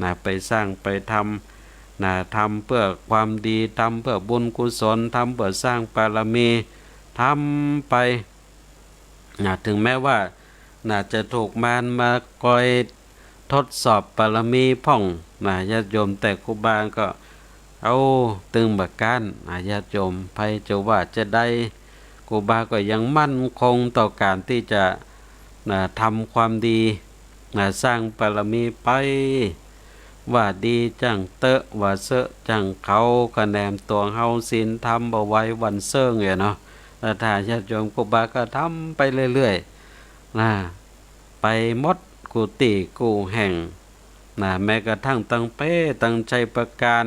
นะ ไปสร้างไปทำ นะ ทำเปื้อความดี ทำเปื้อบุญกุศล ทำเปื้อสร้างบารมี ทำไป นะ ถึงแม้ว่า นะ จะถูกมารมาคอยทดสอบบารมีพ่อง นะ ญาติโยม แต่ครูบาก็ เอา ตึงบ่ก้าน นะ ญาติโยม ใผจะว่าจาใด ครูบาก็ยังมั่นคงต่อก๋านตี้จะ นะ ทำความดี นะ สร้างบารมีไป ว่าดีจั้งเต๊อะ ว่าเซอะจั้งเขา ก็แหนมตั๋วเฮา ศีลธรรมบ่ไหวหวั่นเซิ่งเนี่ยเนาะ ศรัทธาญาติโยม ครูบาก็ทำไปเรื่อยๆ นะ ไปหมดกู้ตี้กู้แห่ง นะ แม้กระทั่งตังเป๊ะ ตังชัยปราการ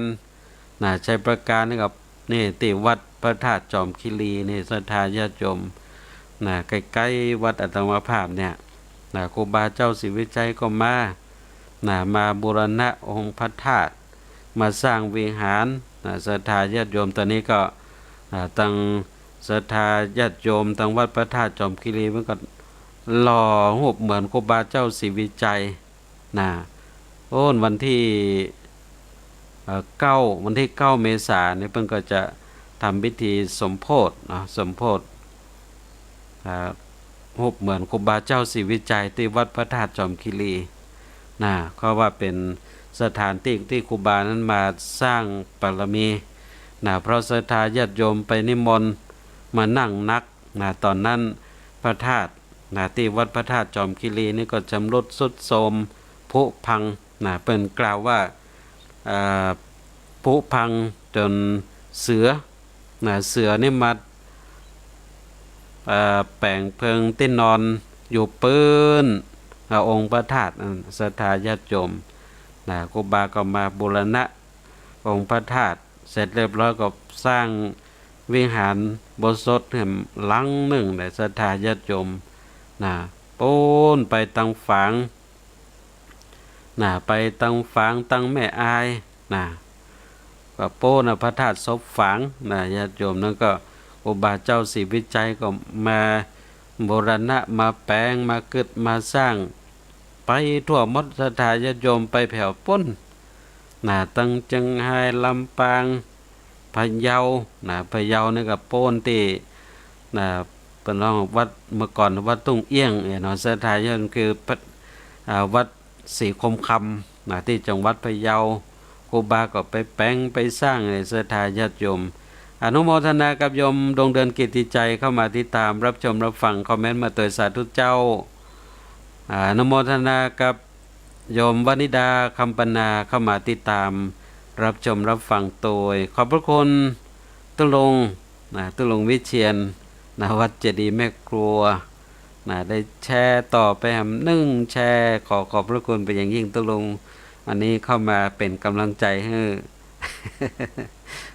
นะ ชัยปราการนี่ก็ นี่ตี้วัดพระธาตุจอมคีรีนี่ ศรัทธาญาติโยม นะ ใก้ๆ วัดอาตมาภาพเนี่ย นะ ครูบาเจ้าศรีวิชัยก็มา นะ มาบูรณะองค์พระธาตุ มาสร้างวิหาร นะ ศรัทธาญาติโยม ต๋อนนี้ก็ อ่า ตังศรัทธาญาติโยม ตังวัดพระธาตุจอมคีรี เปิ้นก็หล่อฮูปเหมือนครูบาเจ้าศรีวิชัย นะ โอ้ วันตี้ เอ่อ เก้า วันตี้เก้าเมษานี่ เปิ้นก็จะทำพิธีสมโภชเนาะ สมโภช อ่า ฮูปเหมือนครูบาเจ้าศรีวิชัยตี้วัดพระธาตุจอมคีรี นะ ก็ว่าเป๋นสถานตี้ตี้ครูบานั้นมาสร้างบารมี นะ เพราะศรัทธาญาติโยมไปนิมนต์มานั่งนัก นะ ต๋อนนั้นพระธาตุ นะ ตี้วัดพระธาตุจอมคีรีนี่ก็ชำรุดทรุดโทรมผุพัง นะ เปิ้นกล่าวว่า เอ่อ ผุพังจ๋นเสือ นะ เสือนี่มา เอ่อ แป๋งเพิงตี้นอนอยู่ปื๊น อ่า องค์พระธาตุ อ่า ศรัทธาญาติโยม นะ ครูบาก็มาบูรณะองค์พระธาตุ เสร็จเรียบร้อยก็สร้างวิหารอุโบสถแหมหลังนึ่งแหละ ศรัทธาญาติโยม นะ ปู๊นไปตังฝาง นะ ไปตังฝาง ตังแม่อาย นะ ก็ปู๊นน่ะ พระธาตุศพฝาง นะ ญาติโยม นั้นก็ครูบาเจ้าศรีวิชัยก็มาบูรณะ มาแป๋ง มากึ๊ด มาสร้าง ไปทั่วหมด ศรัทธาญาติโยม ไปแผวปู๊น นะ ตังเจียงฮาย ลำปาง พะเยา นะ พะเยานี่ก็ปู๊นตี้ นะ เปิ้นฮ้องวัด เมื่อก่อนวัดตุ้งเอี้ยงเนี่ยเนาะ ศรัทธาญาติโยม คือพระ อ่า วัดศรีคมคำ นะ ตี้จังหวัดพะเยา ครูบาก็ไปแป๋งไปสร้างเนี่ย ศรัทธาญาติโยม อนุโมทนากับโยมดวงเดือนกิตติชัยเข้ามาติดตามรับชมรับฟัง คอมเมนต์มาตวย สาธุเจ้า อนุโมทนากับโยมวนิดา คำปันนา เข้ามาติดตามรับชมรับฟังตวย ขอบพระคุณตุ๊ลุง นะ ตุ๊ลุงวิเชียร นะ วัดเจดีย์แม่ครัว นะ ได้แชร์ต่อไปแหมนึ่งแชร์ ขอขอบพระคุณเป็นอย่างยิ่งตุ๊ลุง อันนี้เข้ามาเป็นกำลังใจหื้อ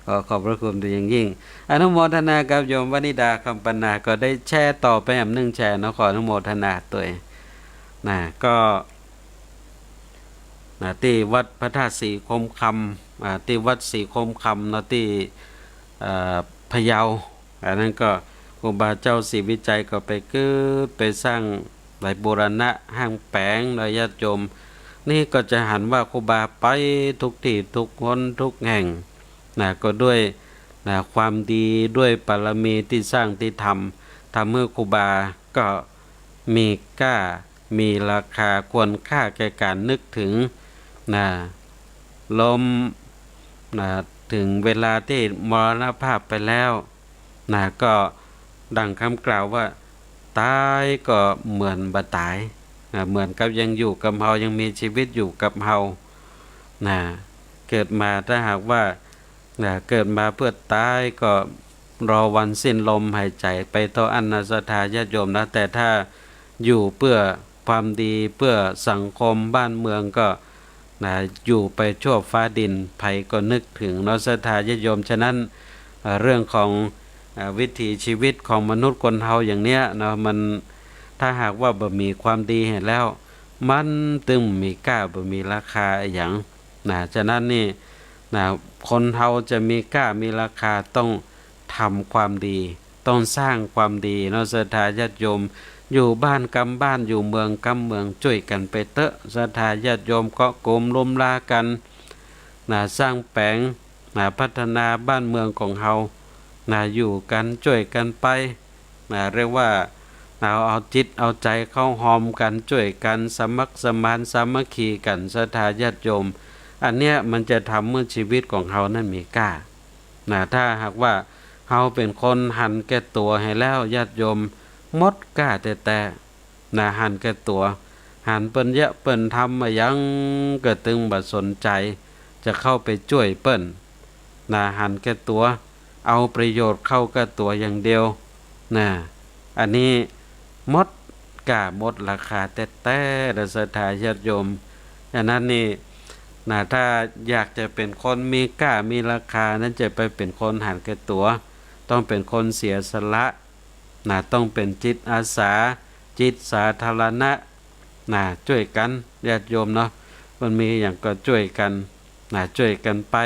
ขอขอบพระคุณเป็นอย่างยิ่ง อนุโมทนากับโยมวนิดา คำปันนา ก็ได้แชร์ต่อไปแหมนึ่งแชร์เนาะ ขออนุโมทนาตวย นะ ก็ นะ ตี้วัดพระธาตุศรีคมคำ อ่า ตี้วัดศรีคมคำเนาะ ตี้ เอ่อ พะเยา อันนั้นก็ครูบาเจ้าศรีวิชัยก็ไปเกิดไปสร้างหลายบูรณะห้างแป๋งเนาะญาติโยม นี่ก็จะหันว่าครูบาไปทุกตี้ทุกหนทุกแห่ง นะ ก็ด้วย นะ ความดี ด้วยบารมีตี้สร้างตี้ทำ ทำหื้อครูบาก็มีก้า มีราคาควรค่าแก่ก๋านนึกถึง นะ ล้ม นะ ถึงเวลาตี้มรณภาพไปแล้ว นะ ก็ดังกำกล่าวว่า ตายก็เหมือนบ่ต๋าย นะ เหมือนกับยังอยู่กับเฮา ยังมีชีวิตอยู่กับเฮา นะ เกิดมาถ้าหากว่า นะ เกิดมาเปื้อต๋ายก็รอวันสิ้นลมหายใจ๋ไปเต้าอั้นนะศรัทธาญาติโยมนะ แต่ถ้าอยู่เปื้อความดี เปื้อสังคมบ้านเมืองก็ นะ อยู่ไปชั่วฟ้าดิน ใผก็นึกถึงเนาะศรัทธาญาติโยม ฉะนั้น เอ่อ เรื่องของ เอ่อ วิถีชีวิตของมนุษย์คนเฮาอย่างเนี้ยเนาะ มัน ถ้าหากว่าบ่มีความดีหั้นแล้ว มันตึงมีก้า บ่มีราคาอะหยัง นะ ฉะนั้นนี่ นะ คนเฮาจะมีก้ามีราคาต้องทำความดี ต้องสร้างความดีเนาะศรัทธาญาติโยม อยู่บ้านกำบ้าน อยู่เมืองกำเมือง จ้วยกั๋นไปเต๊อะศรัทธาญาติโยม เกาะกลุ่มลุมลากั๋น นะ สร้างแป๋ง นะ พัฒนาบ้านเมืองของเฮา นะ อยู่กั๋นจ้วยกั๋นไป นะ เรียกว่า เอา เอาจิตเอาใจ๋เข้าฮอมกั๋น จ้วยกั๋น สมัครสมานสามัคคีกั๋นศรัทธาญาติโยม อันเนี้ยมันจะทำหื้อชีวิตของเฮานั้นมีก้า นะ ถ้าหากว่าเฮาเป๋นคนหันแก่ตั๋วหั้นแล้วญาติโยม หมดก้าแต๊ๆ นะ หันแก่ตั๋ว หันเปิ้นเยียะเปิ้นทำอะหยังก็ตึงบ่สนใจ๋ จะเข้าไปจ้วยเปิ้น นะ หันแก่ตั๋ว เอาประโยชน์เข้ากับตั๋วอย่างเดียว นะ อันนี้หมดก้าหมดราคาแต๊ๆ นะศรัทธาญาติโยม ฉะนั้นนี่ นะ ถ้าอยากจะเป๋นคนมีก้ามีราคานั้น จะไปเป๋นคนหันแก่ตั๋ว ต้องเป๋นคนเสียสละ นะ ต้องเป๋นจิตอาสา จิตสาธารณะ นะ จ้วยกั๋นญาติโยมเนาะ มันมีอะหยังก็จ้วยกั๋น นะ จ้วยกั๋นไป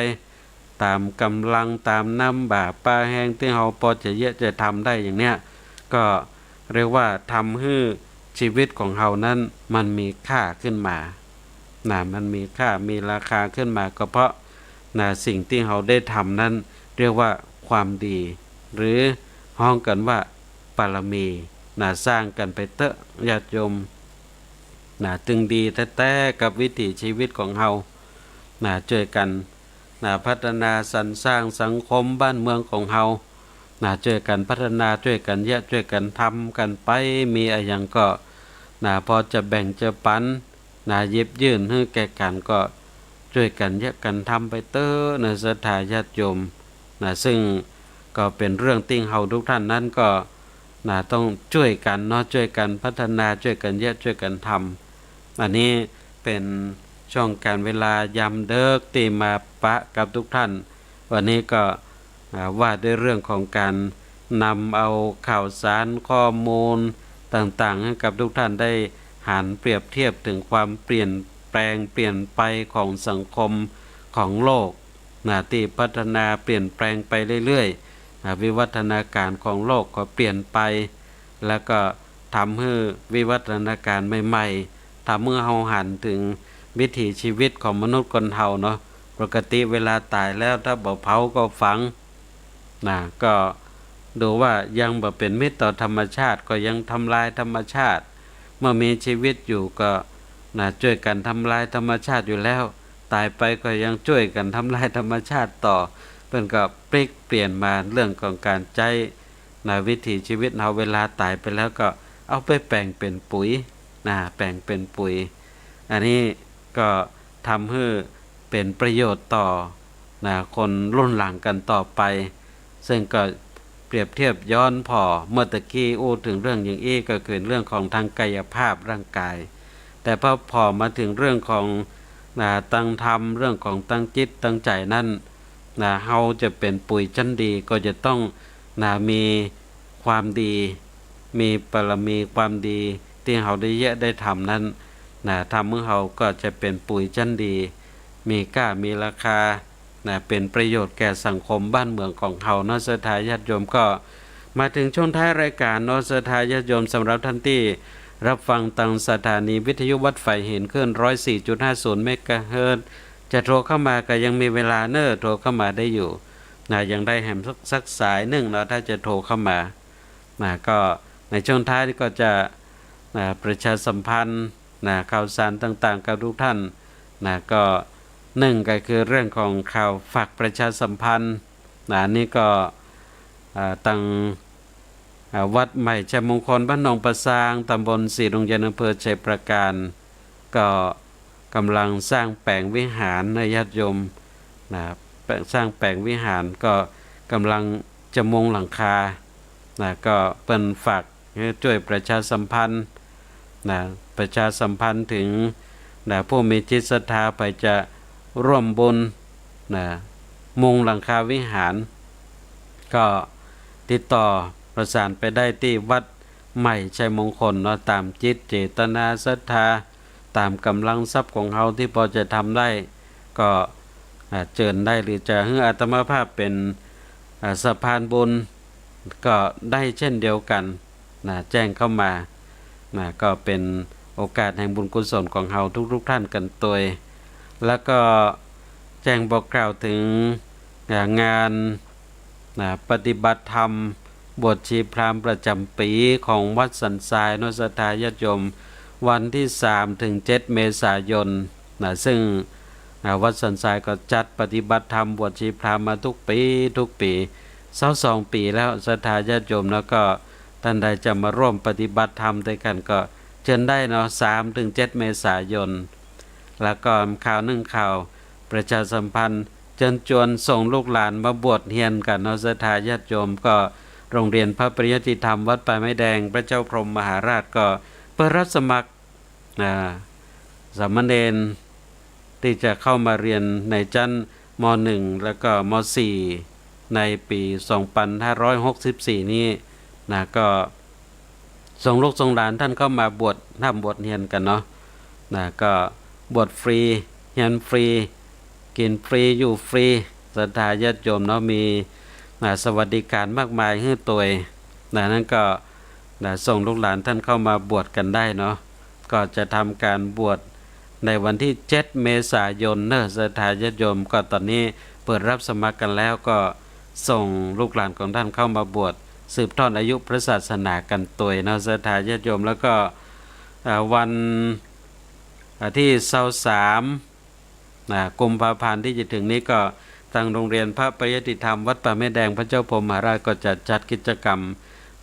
ต๋ามก๋ำลัง ต๋ามน้ำบ่าป้าแฮงตี้เฮาปอจะเยียะจะทำได้อย่างเนี้ย ก็เรียกว่าทำหื้อชีวิตของเฮานั้นมันมีก้าขึ้นมา นะ มันมีก้ามีราคาขึ้นมา ก็เพราะ นะ สิ่งตี้เฮาได้ทำนั้นเรียกว่าความดี หรือฮ้องกั๋นว่าบารมี นะ สร้างกั๋นไปเต๊อะญาติโยม นะ ตึงดีแต๊ๆ กับวิถีชีวิตของเฮา นะ จ้วยกั๋น นะ พัฒนาสรรสร้างสังคมบ้านเมืองของเฮา นะ จ้วยกั๋นพัฒนา จ้วยกั๋นเยียะ จ้วยกั๋นทำกั๋นไป มีอะหยังก็ นะ พอจะแบ่งจะปั๋น นะ หยิบยื่นหื้อแก่กั๋นก็จ้วยกั๋นเยียะกั๋นทำไปเต๊อะนะศรัทธาญาติโยม นะ ซึ่งก็เป๋นเรื่องตี้เฮาทุกท่านนั้นก็ นะ ต้องจ้วยกั๋นเนาะ จ้วยกั๋นพัฒนา จ้วยกั๋นเยียะ จ้วยกั๋นทำ อันนี้เป๋นช่วงก๋าลเวลายามเดิ็กตี้มาปะกับทุกท่าน วันนี้ก็ อ่า ว่าด้วยเรื่องของก๋านนำเอาข่าวสารข้อมูลต่างๆ หื้อกับทุกท่านได้หันเปรียบเทียบเถิงความเปลี่ยนแปลงเปลี่ยนไปของสังคมของโลก นะ ตี้พัฒนาเปลี่ยนแปลงไปเรื่อยๆ อ่า วิวัฒนาก๋ารของโลกก็เปลี่ยนไป แล้วก็ทำหื้อวิวัฒนาก๋ารใหม่ๆ ทำหื้อเฮาหันเถิงวิถีชีวิตของมนุษย์คนเฮาเนาะ ปกติเวลาต๋ายแล้วถ้าบ่เผาก็ฝัง นะ ก็ดูว่ายังบ่เป๋นมิตรต่อธรรมชาติ ก็ยังทำลายธรรมชาติ เมื่อมีชีวิตอยู่ก็ นะ จ้วยกั๋นทำลายธรรมชาติอยู่แล้ว ต๋ายไปก็ยังจ้วยกั๋นทำลายธรรมชาติต่อ เปิ้นก็ปลิกเปลี่ยนมาเรื่องของก๋านใจ๊ นะ วิถีชีวิตเฮา เวลาต๋ายไปแล้วก็เอาไปแป๋งเป๋นปุ๋ย นะ แป๋งเป๋นปุ๋ย อันนี้ก็ทำหื้อเป๋นประโยชน์ต่อ นะ คนรุ่นหลังกั๋นต่อไป ซึ่งก็เปรียบเทียบย้อนผ่อเมื่อตะกี้อู้เถิงเรื่องอย่างอี้ ก็คือเรื่องของตางกายภาพร่างกาย แต่พอผ่อมาเถิงเรื่องของ นะ ตางธรรม เรื่องของตางจิตตางใจ๋นั้น นะ เฮาจะเป๋นปุ๋ยชั้นดีก็จะต้อง นะ มีความดี มีบารมีความดีตี้เฮาได้เยียะได้ทำนั้น นะ ทำหื้อเฮาก็จะเป๋นปุ๋ยชั้นดี มีก้ามีราคา นะ เป๋นประโยชน์แก่สังคมบ้านเมืองของเฮาเนาะ ศรัทธาญาติโยม ก็มาเถิงช่วงท้ายรายก๋านเนาะ ศรัทธาญาติโยม สำหรับต้านตี้รับฟังตางสถานีวิทยุวัดฝายหิน คลื่นร้อยสี่จุดห้าศูนย์เมกะเฮิรตซ์ จะโทรเข้ามาก็ยังมีเวลาเน่อ โทรเข้ามาได้อยู่ นะ ยังได้แหมสัก สักสายนึ่งเนาะ ถ้าจะโทรเข้ามา นะ ก็ในช่วงท้ายนี้ก็จะ นะ ประชาสัมพันธ์ นะ ข่าวสารต่างๆ กับทุกท่าน นะ ก็นึ่งก็คือเรื่องของข่าวฝากประชาสัมพันธ์ นะ อันนี้ก็ อ่า ตาง อ่า วัดใหม่ชัยมงคล บ้านหนองป่าซาง ตำบลศรีดงเย็น อำเภอชัยปราการ ก็ก่ำลังสร้างแป๋งวิหารนะญาติโยม นะ แป๋ง สร้างแป๋งวิหาร ก็ก่ำลังจะมุงหลังคา นะ ก็เปิ้นฝากหื้อจ้วยประชาสัมพันธ์ นะ ประชาสัมพันธ์เถิง นะ ผู้มีจิตศรัทธา ใผจะร่วมบุญ นะ มุงหลังคาวิหาร ก็ติดต่อประสานไปได้ตี้วัดใหม่ชัยมงคลเนาะ ต๋ามจิตเจตนาศรัทธา ต๋ามก๋ำลังทรัพย์ของเฮาตี้พอจะทำได้ ก็ อ่า เจิญได้ หรือจะหื้ออาตมาภาพเป๋น อ่า สะพานบุญ ก็ได้เช่นเดียวกั๋น นะ แจ้งเข้ามา นะ ก็เป๋นโอกาสแห่งบุญกุศลของเฮาทุกๆ ท่านกั๋นตวย แล้วก็แจ้งบอกกล่าวเถิง อ่า งาน นะ ปฏิบัติธรรมบวชชีพราหมณ์ประจ๋ำปี๋ของวัดสันทรายเนาะ ศรัทธาญาติโยม วันตี้สามเถิงเจ็ดเมษายน นะ ซึ่ง นะ วัดสันทรายก็จัดปฏิบัติธรรมบวชชีพราหมณ์มาทุกปี๋ ทุกปี๋ ซาวสองปี๋แล้ว ศรัทธาญาติโยม แล้วก็ต้านใดจะมาร่วมปฏิบัติธรรมตวยกั๋นก็เจิญได้เนาะ สามเถิงเจ็ดเมษายน แล้วก็ข่าวนึ่งข่าวประชาสัมพันธ์ เจิญจวนส่งลูกหลานมาบวชเฮียนกั๋นเนาะ ศรัทธาญาติโยม ก็โรงเรียนพระปริยัติธรรมวัดป่าไม้แดง พระเจ้าพรหมมหาราช ก็เปิดรับสมัคร อ่า สามเณรตี้จะเข้ามาเฮียนในชั้น ม.หนึ่ง แล้วก็ ม.สี่ ในปี๋สองปันห้าร้อยหกสิบสี่นี้ นะ ก็ส่งลูกส่งหลานต้านเข้ามาบวช ร่ำบวชเฮียนกั๋นเนาะ นะ ก็บวชฟรี เฮียนฟรี กิ๋นฟรี อยู่ฟรี ศรัทธาญาติโยมเนาะ มี นะ สวัสดิการมากมายหื้อตวย นะ นั้นก็ นะ ส่งลูกหลานต้านเข้ามาบวชกั๋นได้เนาะ ก็จะทำก๋านบวชในวันตี้เจ็ดเมษายนเนาะ ศรัทธาญาติโยม ก็ต๋อนนี้เปิดรับสมัครกั๋นแล้ว ก็ส่งลูกหลานของต้านเข้ามาบวช สืบทอดอายุพระศาสนากั๋นตวยเนาะ ศรัทธาญาติโยม แล้วก็ อ่า วัน อ่า ตี้ซาวสาม นะ กุมภาพันธ์ตี้จะเถิงนี้ ก็ตางโรงเรียนพระปริยัติธรรมวัดป่าไม้แดง พระเจ้าพรหมมหาราช ก็จะจัดกิจกรรม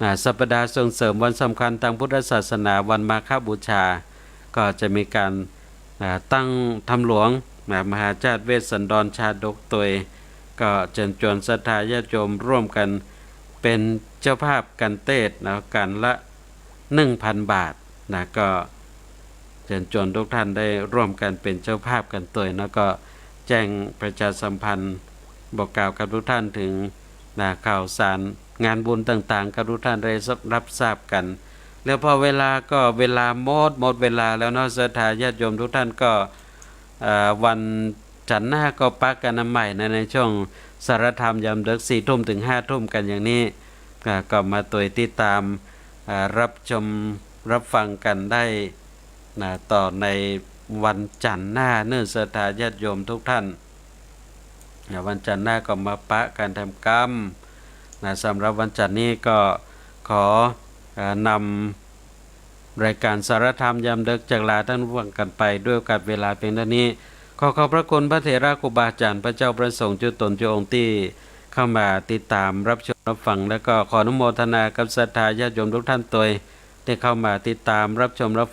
นะ สัปดาห์ส่งเสริมวันสำคัญตางพุทธศาสนา วันมาฆบูชา ก็จะมีก๋าน นะ ตั้งธรรมหลวง นะ มหาชาติเวสสันดรชาดกตวย ก็เจิญจวนศรัทธาญาติโยมร่วมกั๋นเป๋นเจ้าภาพกั๋นเตศน์นะ ก๋านละ หนึ่งพันบาท นะ ก็เจิญจวนทุกท่านได้ร่วมกั๋นเป๋นเจ้าภาพกั๋นตวย แล้วก็แจ้งประชาสัมพันธ์บอกกล่าวกับทุกท่านเถิง นะ ข่าวสารงานบุญต่างๆ กับทุกท่านได้รับทราบกั๋น แล้วพอเวลาก็เวลาหมด หมดเวลาแล้วเนาะ ศรัทธาญาติโยมทุกท่าน ก็ เอ่อ วันจั๋นทร์หน้าก็ปะกั๋นใหม่นะ ในช่วงสารธรรมยามดึก สี่ทุ่มเถิงห้าทุ่มกั๋นอย่างนี้ อ่า ก็มาตวยติดต๋าม อ่า รับชมรับฟังกั๋นได้ นะ ต่อในวันจั๋นทร์หน้าเนาะ ศรัทธาญาติโยมทุกท่าน นะ วันจั๋นทร์หน้าก็มาปะกั๋นแถมกำ นะ สำหรับวันจั๋นทร์นี้ก็ขอ เอ่อ นำรายการสารธรรมยามดึกจากลาต้านฟังกั๋นไปด้วยโอกาสเวลาเพียงเต้านี้ ขอขอบพระคุณพระเถระครูบาอาจ๋ารย์ พระเจ้าพระสงฆ์จุ๊ตนจุ๊องค์ตี้เข้ามาติดต๋ามรับชมรับฟัง แล้วก็ขออนุโมทนากับศรัทธาญาติโยมทุกท่านตวยตี้เข้ามาติดต๋ามรับชมรับ